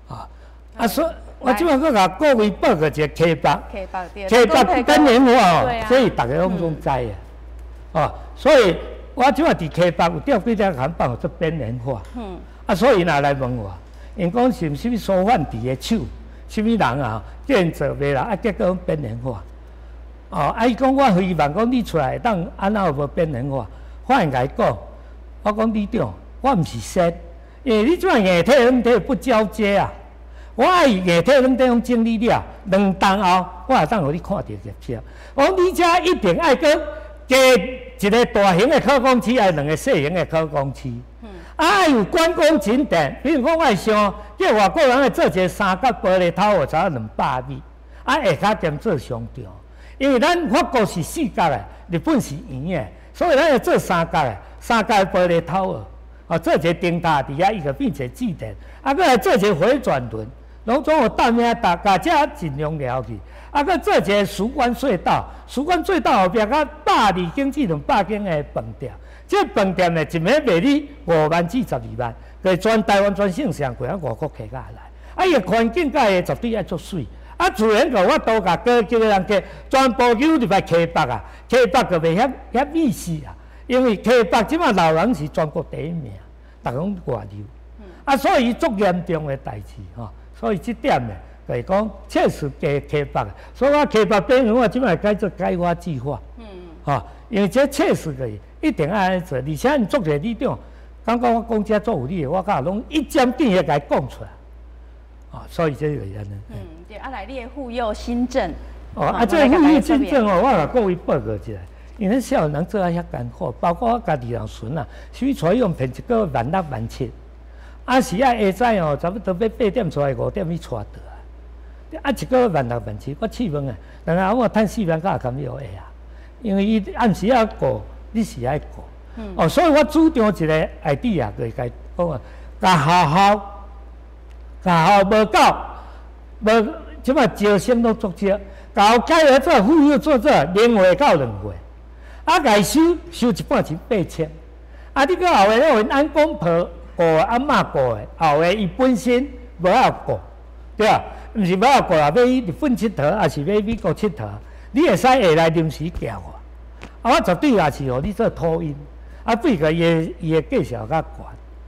啊，啊所以，我這擺閣共各位報告一个溪北，溪北邊緣化哦，所以逐家攏總知啊。哦，所以我這擺佇溪北有釣幾隻看板做邊緣化。啊，所以若來問我，𪜶講是毋是啥物蘇煥智的手，啥物人啊，叫𪜶做袂啦，啊結果邊緣化。哦，啊！伊講我希望講你出來會當按怎有無邊緣化？我會共伊講，我講里長，我毋是仙，因為你這擺硬體軟體不交接啊！我愛硬體軟體攏整理了，2冬後我會當予你看著業績。我講你遮一定愛閣加一个大型的考公司，愛兩个細型的考公司。啊，愛有觀光景點，比如講我會想叫外國人來做一个三角玻璃頭，有差200米，啊下跤兼做商場。因為咱法國是四角的，日本是圓的，所以咱會做三角的，三角的玻璃頭哦，做一個燈塔佇遐，伊就變成祭壇，啊，閣來做一個迴轉輪，攏總有搭名搭，共這盡量撩去，啊，閣做一個曙光隧道，曙光隧道後壁較120間至200間的飯店，這飯店呢，一暝賣你5萬至12萬，就是全台灣全省上貴，啊，外國客較來，啊，伊的環境佮伊絕對愛足媠。啊，自然就有法度共高級的人客全部溜入來溪北啊，溪北就袂遐遐密死啊，因為溪北這馬老人是全國第一名，逐家攏外流，啊，所以伊足嚴重的代誌吼，所以這點呢，就是講切實加溪北，所以我溪北邊緣我這馬改做開發計劃，吼，因為這切實就是一定愛按呢做，而且𪜶足濟里長，感覺我講這足有理的，我甲攏一針見血共伊講出來。所以這就是按呢。嗯，對，啊來，你的婦幼新政。哦，啊，這個婦幼新政哦，我共各位報告一下，因為少年人做啊遐艱苦，包括我家己人孫啊，啥物帶用騙一個月16,000、17,000，啊時啊下早哦，差不多欲8點出來，5點去帶倒來。啊，一個月16,000、17,000，我試問啊，人阿母趁4萬敢會甘欲會啊？因為伊暗時仔顧，日時愛顧。哦，所以我主張一個 idea，就是共講啊，共學校。學校無夠，無這擺招生攏足少，搞改來做婦幼做做0歲到2歲，啊，共伊收收一半錢8000，啊，你閣後下咧，𪜶公婆顧阿嬤顧的，後下伊本身無愛顧，對吧？毋是無愛顧啦，欲去日本𨑨迌，抑是欲去美國𨑨迌，你會使下來臨時寄我，啊，我絕對也是予你做托嬰，啊，對個伊的價數較懸，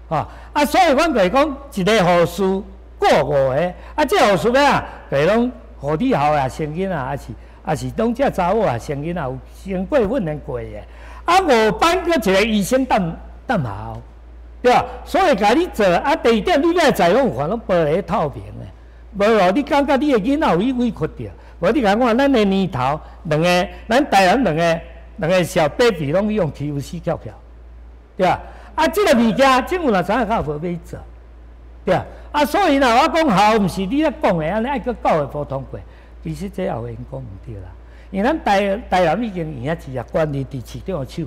吼，啊，所以阮就是講一個護士。雇五個，啊，這護士欲按，就是攏護理校的學生囡仔，抑是攏這查某學生囡仔有經過訓練過的，啊，五班閣一個醫生踮踮學校，對吧？所以共你做，啊，第二點你欲在攏有看攏玻璃透明的，無哦，你感覺你的囡仔有去委屈著？無你共看咱的年頭兩个，咱台灣兩個小 baby 攏用欺負死翹翹，對吧？啊，這个物件政府若知影，較無欲做。對啊，啊，所以若我講校，毋是你咧講的，按呢愛閣教育部通過，其實這也有閒講毋對啦。因為咱台台南已經贏一啊，權力佇市長的手，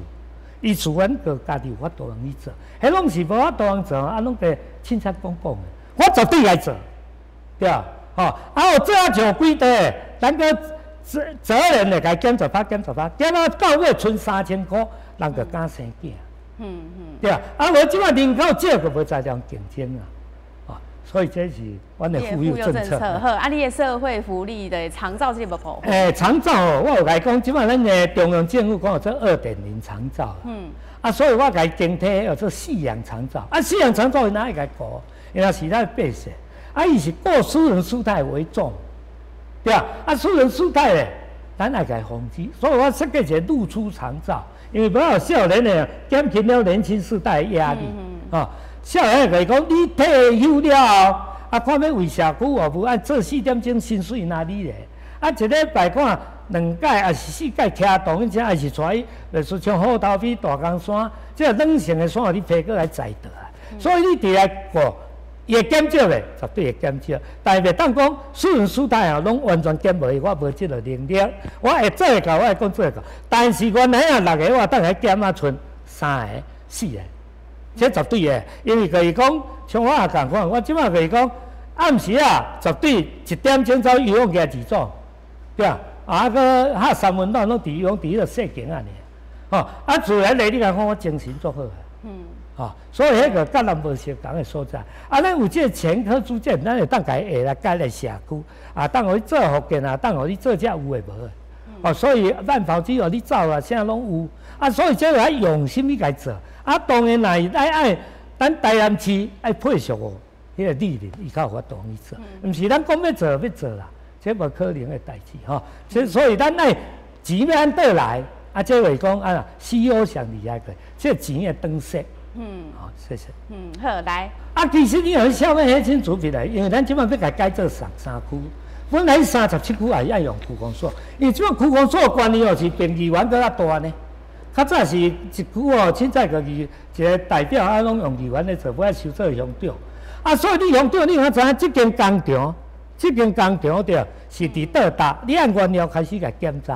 伊自然就家己有法度通去做，彼攏是無法度通做，啊，攏佇凊彩講講的，我絕對來做，對啊，吼，啊，有做啊上幾塊，咱閣責責任會共減10%，減十趴，減啊到尾賰3000箍，人就敢生囝。對啊，啊，無這擺人口少，就無才量競爭啊。所以這是阮的婦幼政策。好，啊，你的社會福利的長照這個部分。欸，長照哦，我有共伊講，這擺咱的中央政府講有做2.0長照。啊，所以我共伊增添叫做夕陽長照。啊，夕陽長照伊哪會共顧？因為是咱百姓，啊，伊是顧私人事態為重，對啊。啊，私人事態咧，咱愛共伊防止。所以我設計一個露出長照，因為無有少年的減輕了年輕世代的壓力，啊。少年就是講，你退休了後，啊，看欲為社區服務，愛做4點鐘，薪水拿你咧。啊，一禮拜看兩擺，抑是四擺徛動，抑是帶伊，就是像虎頭埤、大岡山，這個軟性的山，予你提過來載倒來。所以你佇來顧，伊會減少袂？絕對會減少。但是袂當講私人事態哦，攏完全減無去，我無這個能力。我會做會到，我會講做會到。但是原來啊，六個我當來減啊，賰三个、四个。這絕對的，因為就是講，像我也仝款，我這擺就是講，暗時啊，絕對1點鐘走醫院舉二組，對啊，啊閣哈三溫暖攏佇攏佇彼個細間仔爾，吼，啊自然的你共看我精神足好的，吼，所以彼個佮咱無相仝的所在，啊，咱有這個前科主見，咱會當共伊下來改來社區，啊，當予你做復健啊，當予你做這有的無的，哦，所以慢跑機予你走啊，啥攏有，啊，所以這個愛用心去共做。啊，當然若是愛愛，咱台南市愛配屬哦，彼個理念伊較有法度去做，毋是咱講欲做欲做啦，這無可能的代誌吼。所以咱愛錢欲按倒來，啊，這就是講啊，CEO 上厲害個，這錢的轉勢。好，謝謝。嗯，好，來。啊，其實你若啥物彼種準備來，因為咱這擺欲共改做三三區，本來37區也是愛用區公所，因為這擺區公所權力哦是比議員閣較大呢。較早是一區哦，凊彩個一個代表啊，攏用議員咧做，無愛收做鄉長。啊，所以你鄉長，你通知影這間工廠，這間工廠對，是佇倒搭，你按原料開始共檢查，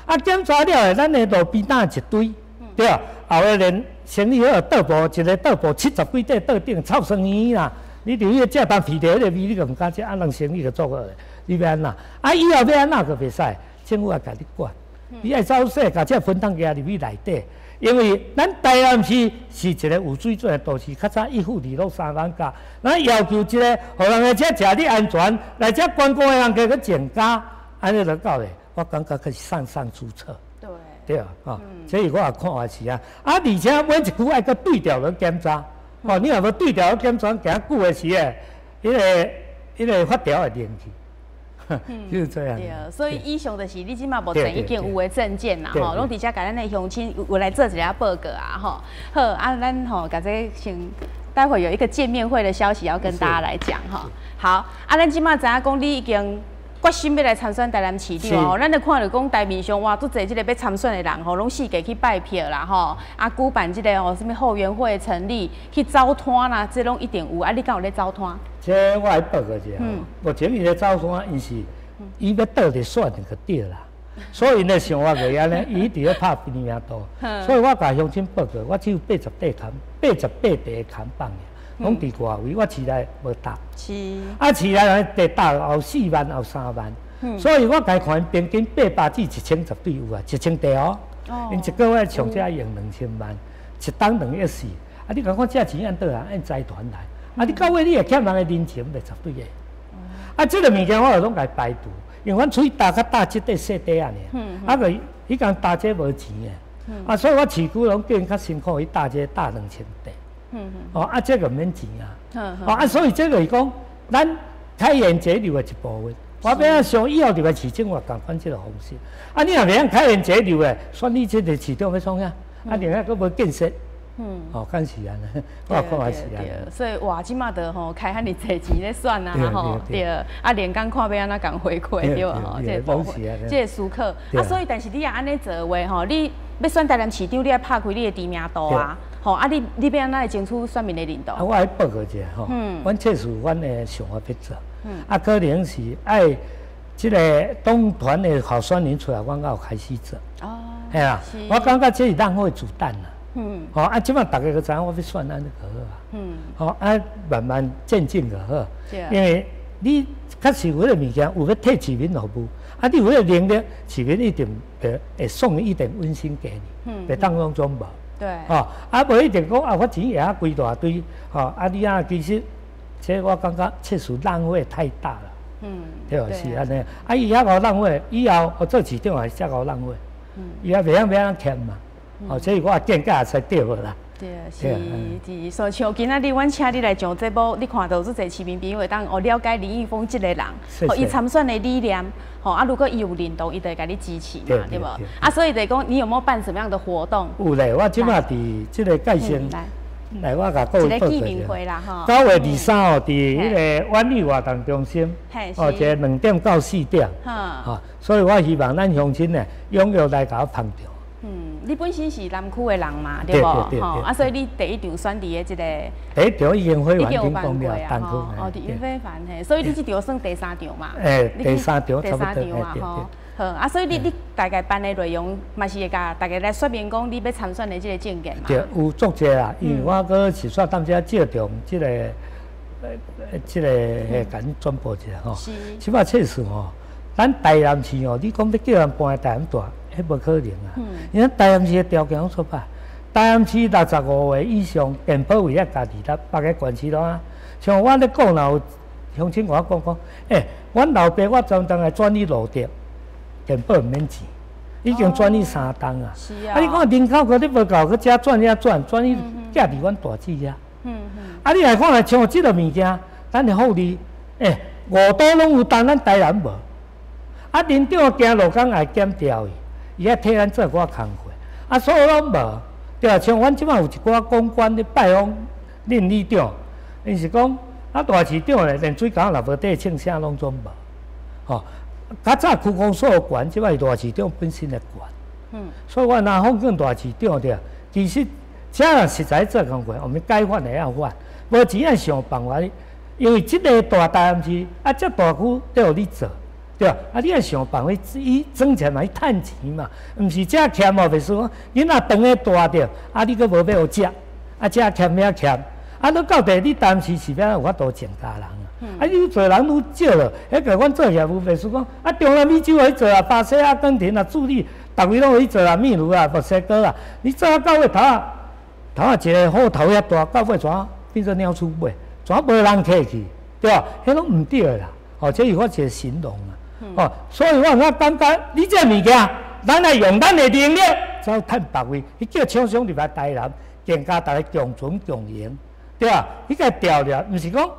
啊檢查了後，咱的路邊擔一堆，對，後尾連生理好倒步，一個倒步70幾塊桌頂臭酸耳啦，你佇彼個食啖鼻著彼個味，你就毋敢食，啊人生意就做好咧，你欲按怎？啊以後欲按怎閣袂使，政府也共你管，你愛走勢，共這個分桶寄入去內底。因為咱台南市是一個有水準的都市，較早一府二鹿三艋舺，咱要求這個，予人來遮食得安全，來遮觀光的人加閣增加，按呢就夠咧。我感覺閣是上上之策。對啊，哦，所以我也看法是啊，啊，而且每一區愛閣對調來檢查，哦，你若無對調檢查，行久的時的，彼個法條會連去。就是這樣。對，所以以上就是你這馬目前已經有的政見啦，吼，攏佇遮共咱的鄉親有來做一下報告啊，吼。好，啊，咱吼，共這先，待會有一個見面會的消息要跟大家來講哈。好，啊，咱這馬知影講你已經決心欲來參選台南市長哦，咱就看著講台面上哇，足濟這個欲參選的人吼，攏四界去拜票啦吼，啊，舉辦這個吼，啥物後援會成立，去走攤啦，這攏一定有。啊，你敢有咧走攤？這我來報告一下，目前伊咧走攤，伊是伊欲倒佇選就對啦，所以𪜶想法袂按呢，伊一直咧拍知名度，所以我共鄉親報告，我只有80塊看，88塊看板爾，攏佇外圍，我市內無搭。啊，市內地搭有4萬，有3萬，所以我共看平均800至1000絕對有啊，1000塊哦。𪜶一個月上少用2000萬，一冬2億4。啊，你共看這錢按佗來？按財團來。啊！你到尾你會欠人的人情，袂絕對的。啊，這個物件我就攏共排除，因為阮喙焦較焦這塊細塊仔爾。啊，就彼工焦這無錢的。啊，所以我市區攏叫𪜶較辛苦去焦這焦2000塊。哦，啊，這個毋免錢啊。哦，啊，所以這個是講，咱開源節流的一部分。我欲按想以後入來市政府，仝款這個方式。啊，你若袂曉開源節流的，選你這個市長欲創啥？啊，另外閣無建設。哦，敢是按呢，我看也是按呢。所以哇，這馬就吼開遐爾濟錢咧選啊，吼，對，啊，連工看欲按怎共回饋對吼，這個部分，這個思考。啊，所以但是你若按呢做的話吼，你欲選台南市長，你愛拍開你的知名度啊，吼，啊，你欲按怎來爭取選民的認同？啊，我愛報告一下吼，阮確實阮的想法欲做，啊，可能是愛這個黨團的候選人出來，阮才有開始做。哦，嘿啊，我感覺這是浪費子彈啦。吼啊！這馬逐家都知影我欲選按呢就好啊。吼啊，慢慢漸進就好。因為你確實有彼個物件，有欲替市民服務，啊，你有彼個能力，市民一定會送一點溫馨給你。袂當攏總無。吼啊，無一定講啊，我錢會曉規大堆。吼啊，你啊，其實這我感覺確實浪費太大了。對，是按呢。啊，伊遐夠浪費，以後我做市長也是遮夠浪費。伊也袂曉欲按怎俭嘛。哦，所以我見解也使對無啦。對，是是，所以像今仔日阮請你來上節目，你看著足濟市民朋友會當哦了解林裕豐這個人，哦，伊參選的理念，吼啊，如果伊有認同，伊就會共你支持嘛，對無？啊，所以就是講，你有無有辦什麼樣的活動？有咧，我這馬佇這個介紹，來我共各位報告一下。9月23號，佇彼個婉玉活動中心，哦，一個2點到4點，吼，所以我希望咱鄉親呢，踴躍來共我捧場。嗯，你本身是南區的人嘛，對無？吼，啊，所以你第一場選佇的這個，第一場已經非凡已經有辦過啊，吼，哦，佇云非凡嘿，所以你這場算第三場嘛？欸，第三場，第三場啊，吼，好，啊，所以你大概辦的內容嘛是會共大家來說明講你欲參選的這個政見嘛？對，有足濟啦，因為我閣是煞當遮借重這個共你轉播一下吼。是。這擺確實吼，咱台南市吼，你講欲叫人搬來台南住，彼無可能啊！因為台南市的條件攏出歹，台南市65歲以上健保費愛家己擔，別个縣市攏啊。像我咧講，若有鄉親共我講講，欸，阮老爸我專登來轉去露德，健保毋免錢，已經轉去三冬啊。啊，你看人口閣你無夠，閣遮轉遐轉，轉去寄佇阮大姊遐。啊，你來看來像這個物件，咱的福利，欸，五都攏有，但咱台南無。啊，林長行路工也減掉去。伊愛替咱做寡工課，啊，所以攏無。對啊，像阮這擺有一寡公關咧拜訪恁里長，𪜶是講啊，大市長咧連水喉若無底穿，啥攏總無。吼，較早區公所權，這擺是大市長本身的權。所以我若奉勸大市長對，其實這若實在做工課，我們該反的愛反，無錢愛想辦法。因為這个大台南市啊，遮大區都予你做，對吧？啊，你愛想辦法伊賺錢嘛，去趁錢嘛，毋是遮欠哦，袂輸講囡仔長咧大著，啊，你閣無欲予食，啊，遮欠遐欠，啊，你到底你當時是欲按怎有法度增加人啊？啊，愈濟人愈少了，彼個阮做業務袂輸講，啊，中南美洲予伊做啊，巴西啊、阿根廷啊、智利，逐位攏予伊做啊，秘魯啊、墨西哥啊，你做啊到尾頭仔頭仔一个虎頭遐大，到尾怎變做鳥鼠尾，怎無人客去，對吧？彼攏毋對啦，哦，這是我一个形容啊，哦，所以我我感覺你這个物件，咱來用咱的能力走趁別位，去叫廠商入來台南，更加逐个共存共榮，對吧？彼个調了，毋是講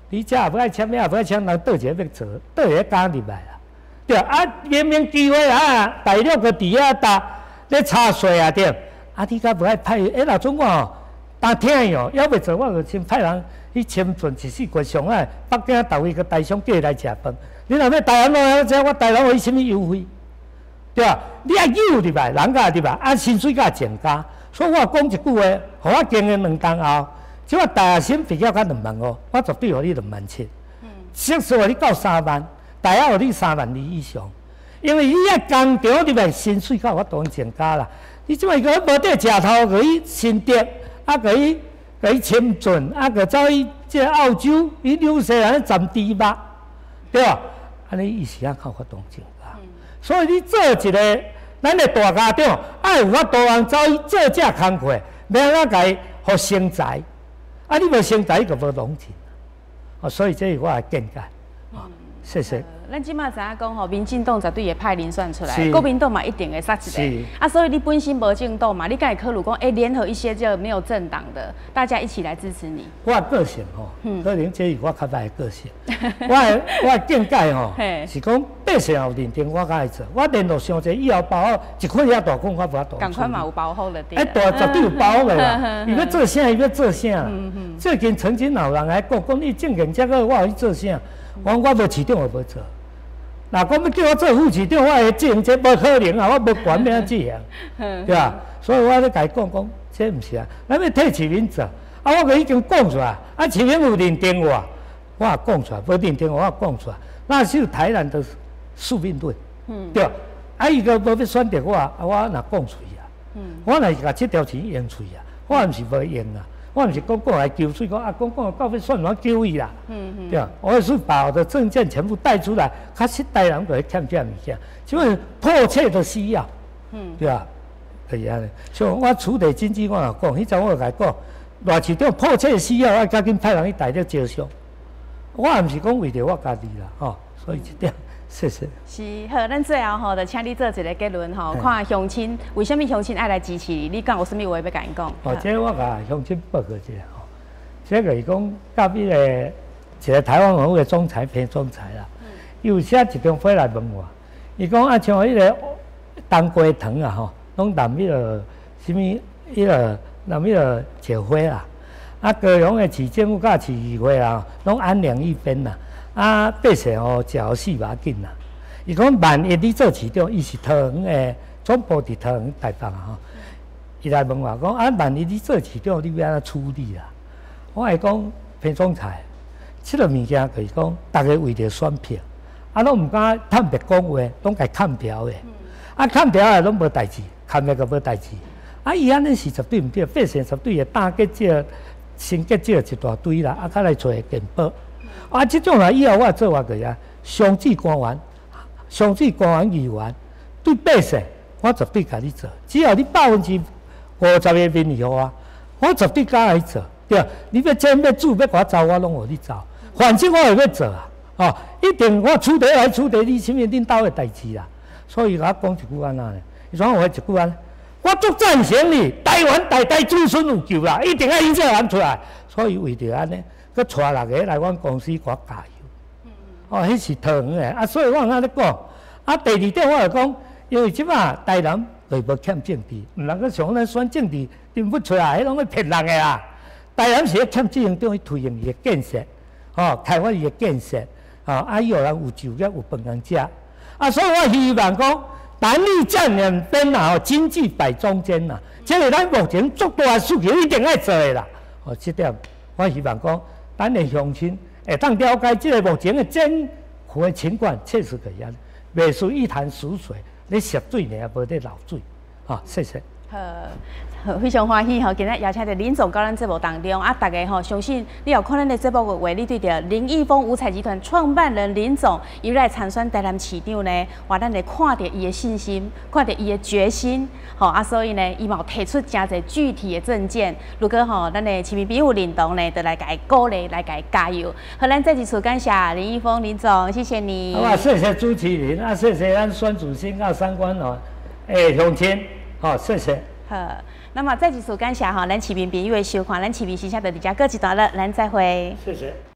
你遮也欲愛簽，遐也欲愛簽，人佗一个欲做，佗一个敢入來啦，對啊，明明機會啊，大陸閣佇遐搭咧查稅啊，對，啊，你敢無愛派？欸，若準我吼，當聽伊哦，猶未做，我就先派人去深圳一四月上海、北京逐位閣台商叫伊來食飯。你若欲台灣來遮，我台灣予你啥物優惠？對吧？你愛誘入來，人才入來，啊，薪水才增加。所以我講一句話，予我經營兩冬後，這擺大學生畢業才2萬5，我絕對予你2萬7。碩士予你到3萬，大學予你3萬2以上。因為你遐工廠入來薪水才有法度增加啦。你這擺閣無得食頭，閣去新竹，啊，閣去閣去深圳，啊，閣走去這澳洲，去紐西蘭攢豬肉，對吧？按呢伊是按較有法度增加。所以你做一个咱的大家長，愛有法度通走去做這工課，欲按怎共伊予成才？啊，你無成才，你就無攏進。哦，所以這是我的見解。謝謝。咱這馬知影講吼，民進黨絕對會派人選出來，國民黨嘛一定會殺一個。啊，所以你本身無政黨嘛，你敢會考慮講，欸，聯合一些這沒有政黨的，大家一起來支持你。我的個性吼，可能這是我較歹的個性。我的見解吼，是講百姓有認定我較愛做。我連續傷濟以後包袱一捆遐大捆，我無法度。仝款嘛有包袱的。欸，大絕對有包袱的啦。伊欲做啥？伊欲做啥？最近曾經有人來講，講你政見這個，我予你做啥？我講我無市長，我無做。若講欲叫我做副市長，我會執行這無可能啊！我無權欲按怎執行，對吧？所以我咧共伊講講，這毋是啊，咱欲替市民做，啊，我閣已經講出來，啊，市民有認定我，我也講出來；無認定我，我也講出來。那是台南的宿命論，對吧？啊，伊閣無欲選擇我，啊，我若講出去啊，我若是共這條錢用出去啊，我毋是無用啊。我毋是講講來求水，講啊講講到尾算我求伊啦，對吧？我是把我的政見全部帶出來，確實台南就會欠這物件，就是迫切的需要，對吧？就是按呢。像我處理經濟，我也講，彼陣我就共伊講，賴市長迫切需要，我趕緊派人去台咧招商。我也毋是講為著我家己啦，吼，所以這點。謝謝。是好，咱最後吼，就請你做一個結論吼，看鄉親為啥物鄉親愛來支持你？你敢有啥物話欲共𪜶講？哦，這我共鄉親報告一下吼，這個是講佮彼个一個台灣網的總裁彭總裁啦，伊有寫一張批來問我，伊講啊，像彼个冬瓜糖啊吼，攏含彼个啥物，彼个含彼个石花啦，啊，高雄的市政府佮市議會啊，攏按兩一邊啦。啊，百姓吼食予死無要緊啦。伊講萬一你做市長，伊是桃園的總部佇桃園台北啊吼。伊來問我講啊，萬一你做市長，你欲按怎處理啦？我會講彭總裁，這个物件就是講，逐家為著選票，啊，攏毋敢坦白講話，攏共崁牢的。啊，崁牢的攏無代誌，崁的就無代誌。啊，伊按呢是絕對毋對，百姓絕對會膽結少、心結少一大堆啦，啊，較來揣健保。啊，這種啊，以後我做法就是啊，雙子官員、雙子官員議員對百姓，我絕對共你做。只要你50%的民意予我，我絕對敢來做。對，你欲煎欲煮欲共我走，我攏予你走。反正我會欲做啊，哦，一定我處理來處理你啥物恁兜的代誌啦。所以伊共我講一句按怎呢？伊講話一句按呢，我足贊成你，台灣代代子孫有救啦，一定愛引這個人出來。所以為著按呢。閣帶六个來阮公司共我加油，哦，彼是桃園的啊，所以我按呢講。啊，第二點我就講，因為這馬台南就是無欠政治，毋通閣像咱選政治人物出來，彼攏咧騙人的啦。台南是咧欠執行長去推行伊的建設，吼，開發伊的建設，吼，啊，伊予人有就業有飯通食。啊，所以我希望講，南力佔兩邊啦，吼，經濟擺中間啦，這個咱目前足大的需求一定愛做的啦。哦，這點我希望講。咱的鄉親會當了解這個目前的政府的情況，切實可以，袂輸一潭死水，咧涉水爾，無咧漏水。好，謝謝。好，非常歡喜吼，今日邀請著林總到咱節目當中啊，大家吼相信你有看咱的節目的話，你對著林義豐五彩集團創辦人林總，伊來參選台南市長呢，哇，咱會看著伊的信心，看著伊的決心，吼啊，所以呢，伊嘛有提出誠濟具體的政見。如果吼咱的市民朋友認同呢，就來共伊鼓勵，來共伊加油。好，咱再一次感謝林義豐林總，謝謝你。好啊，謝謝主持人，啊，謝謝咱選主席啊，三觀哦，欸，鄉親，好，謝謝。好，那麼再一次感謝吼，咱市民朋友的收看，咱市民時聲就佇遮告一段落，咱再會。謝謝。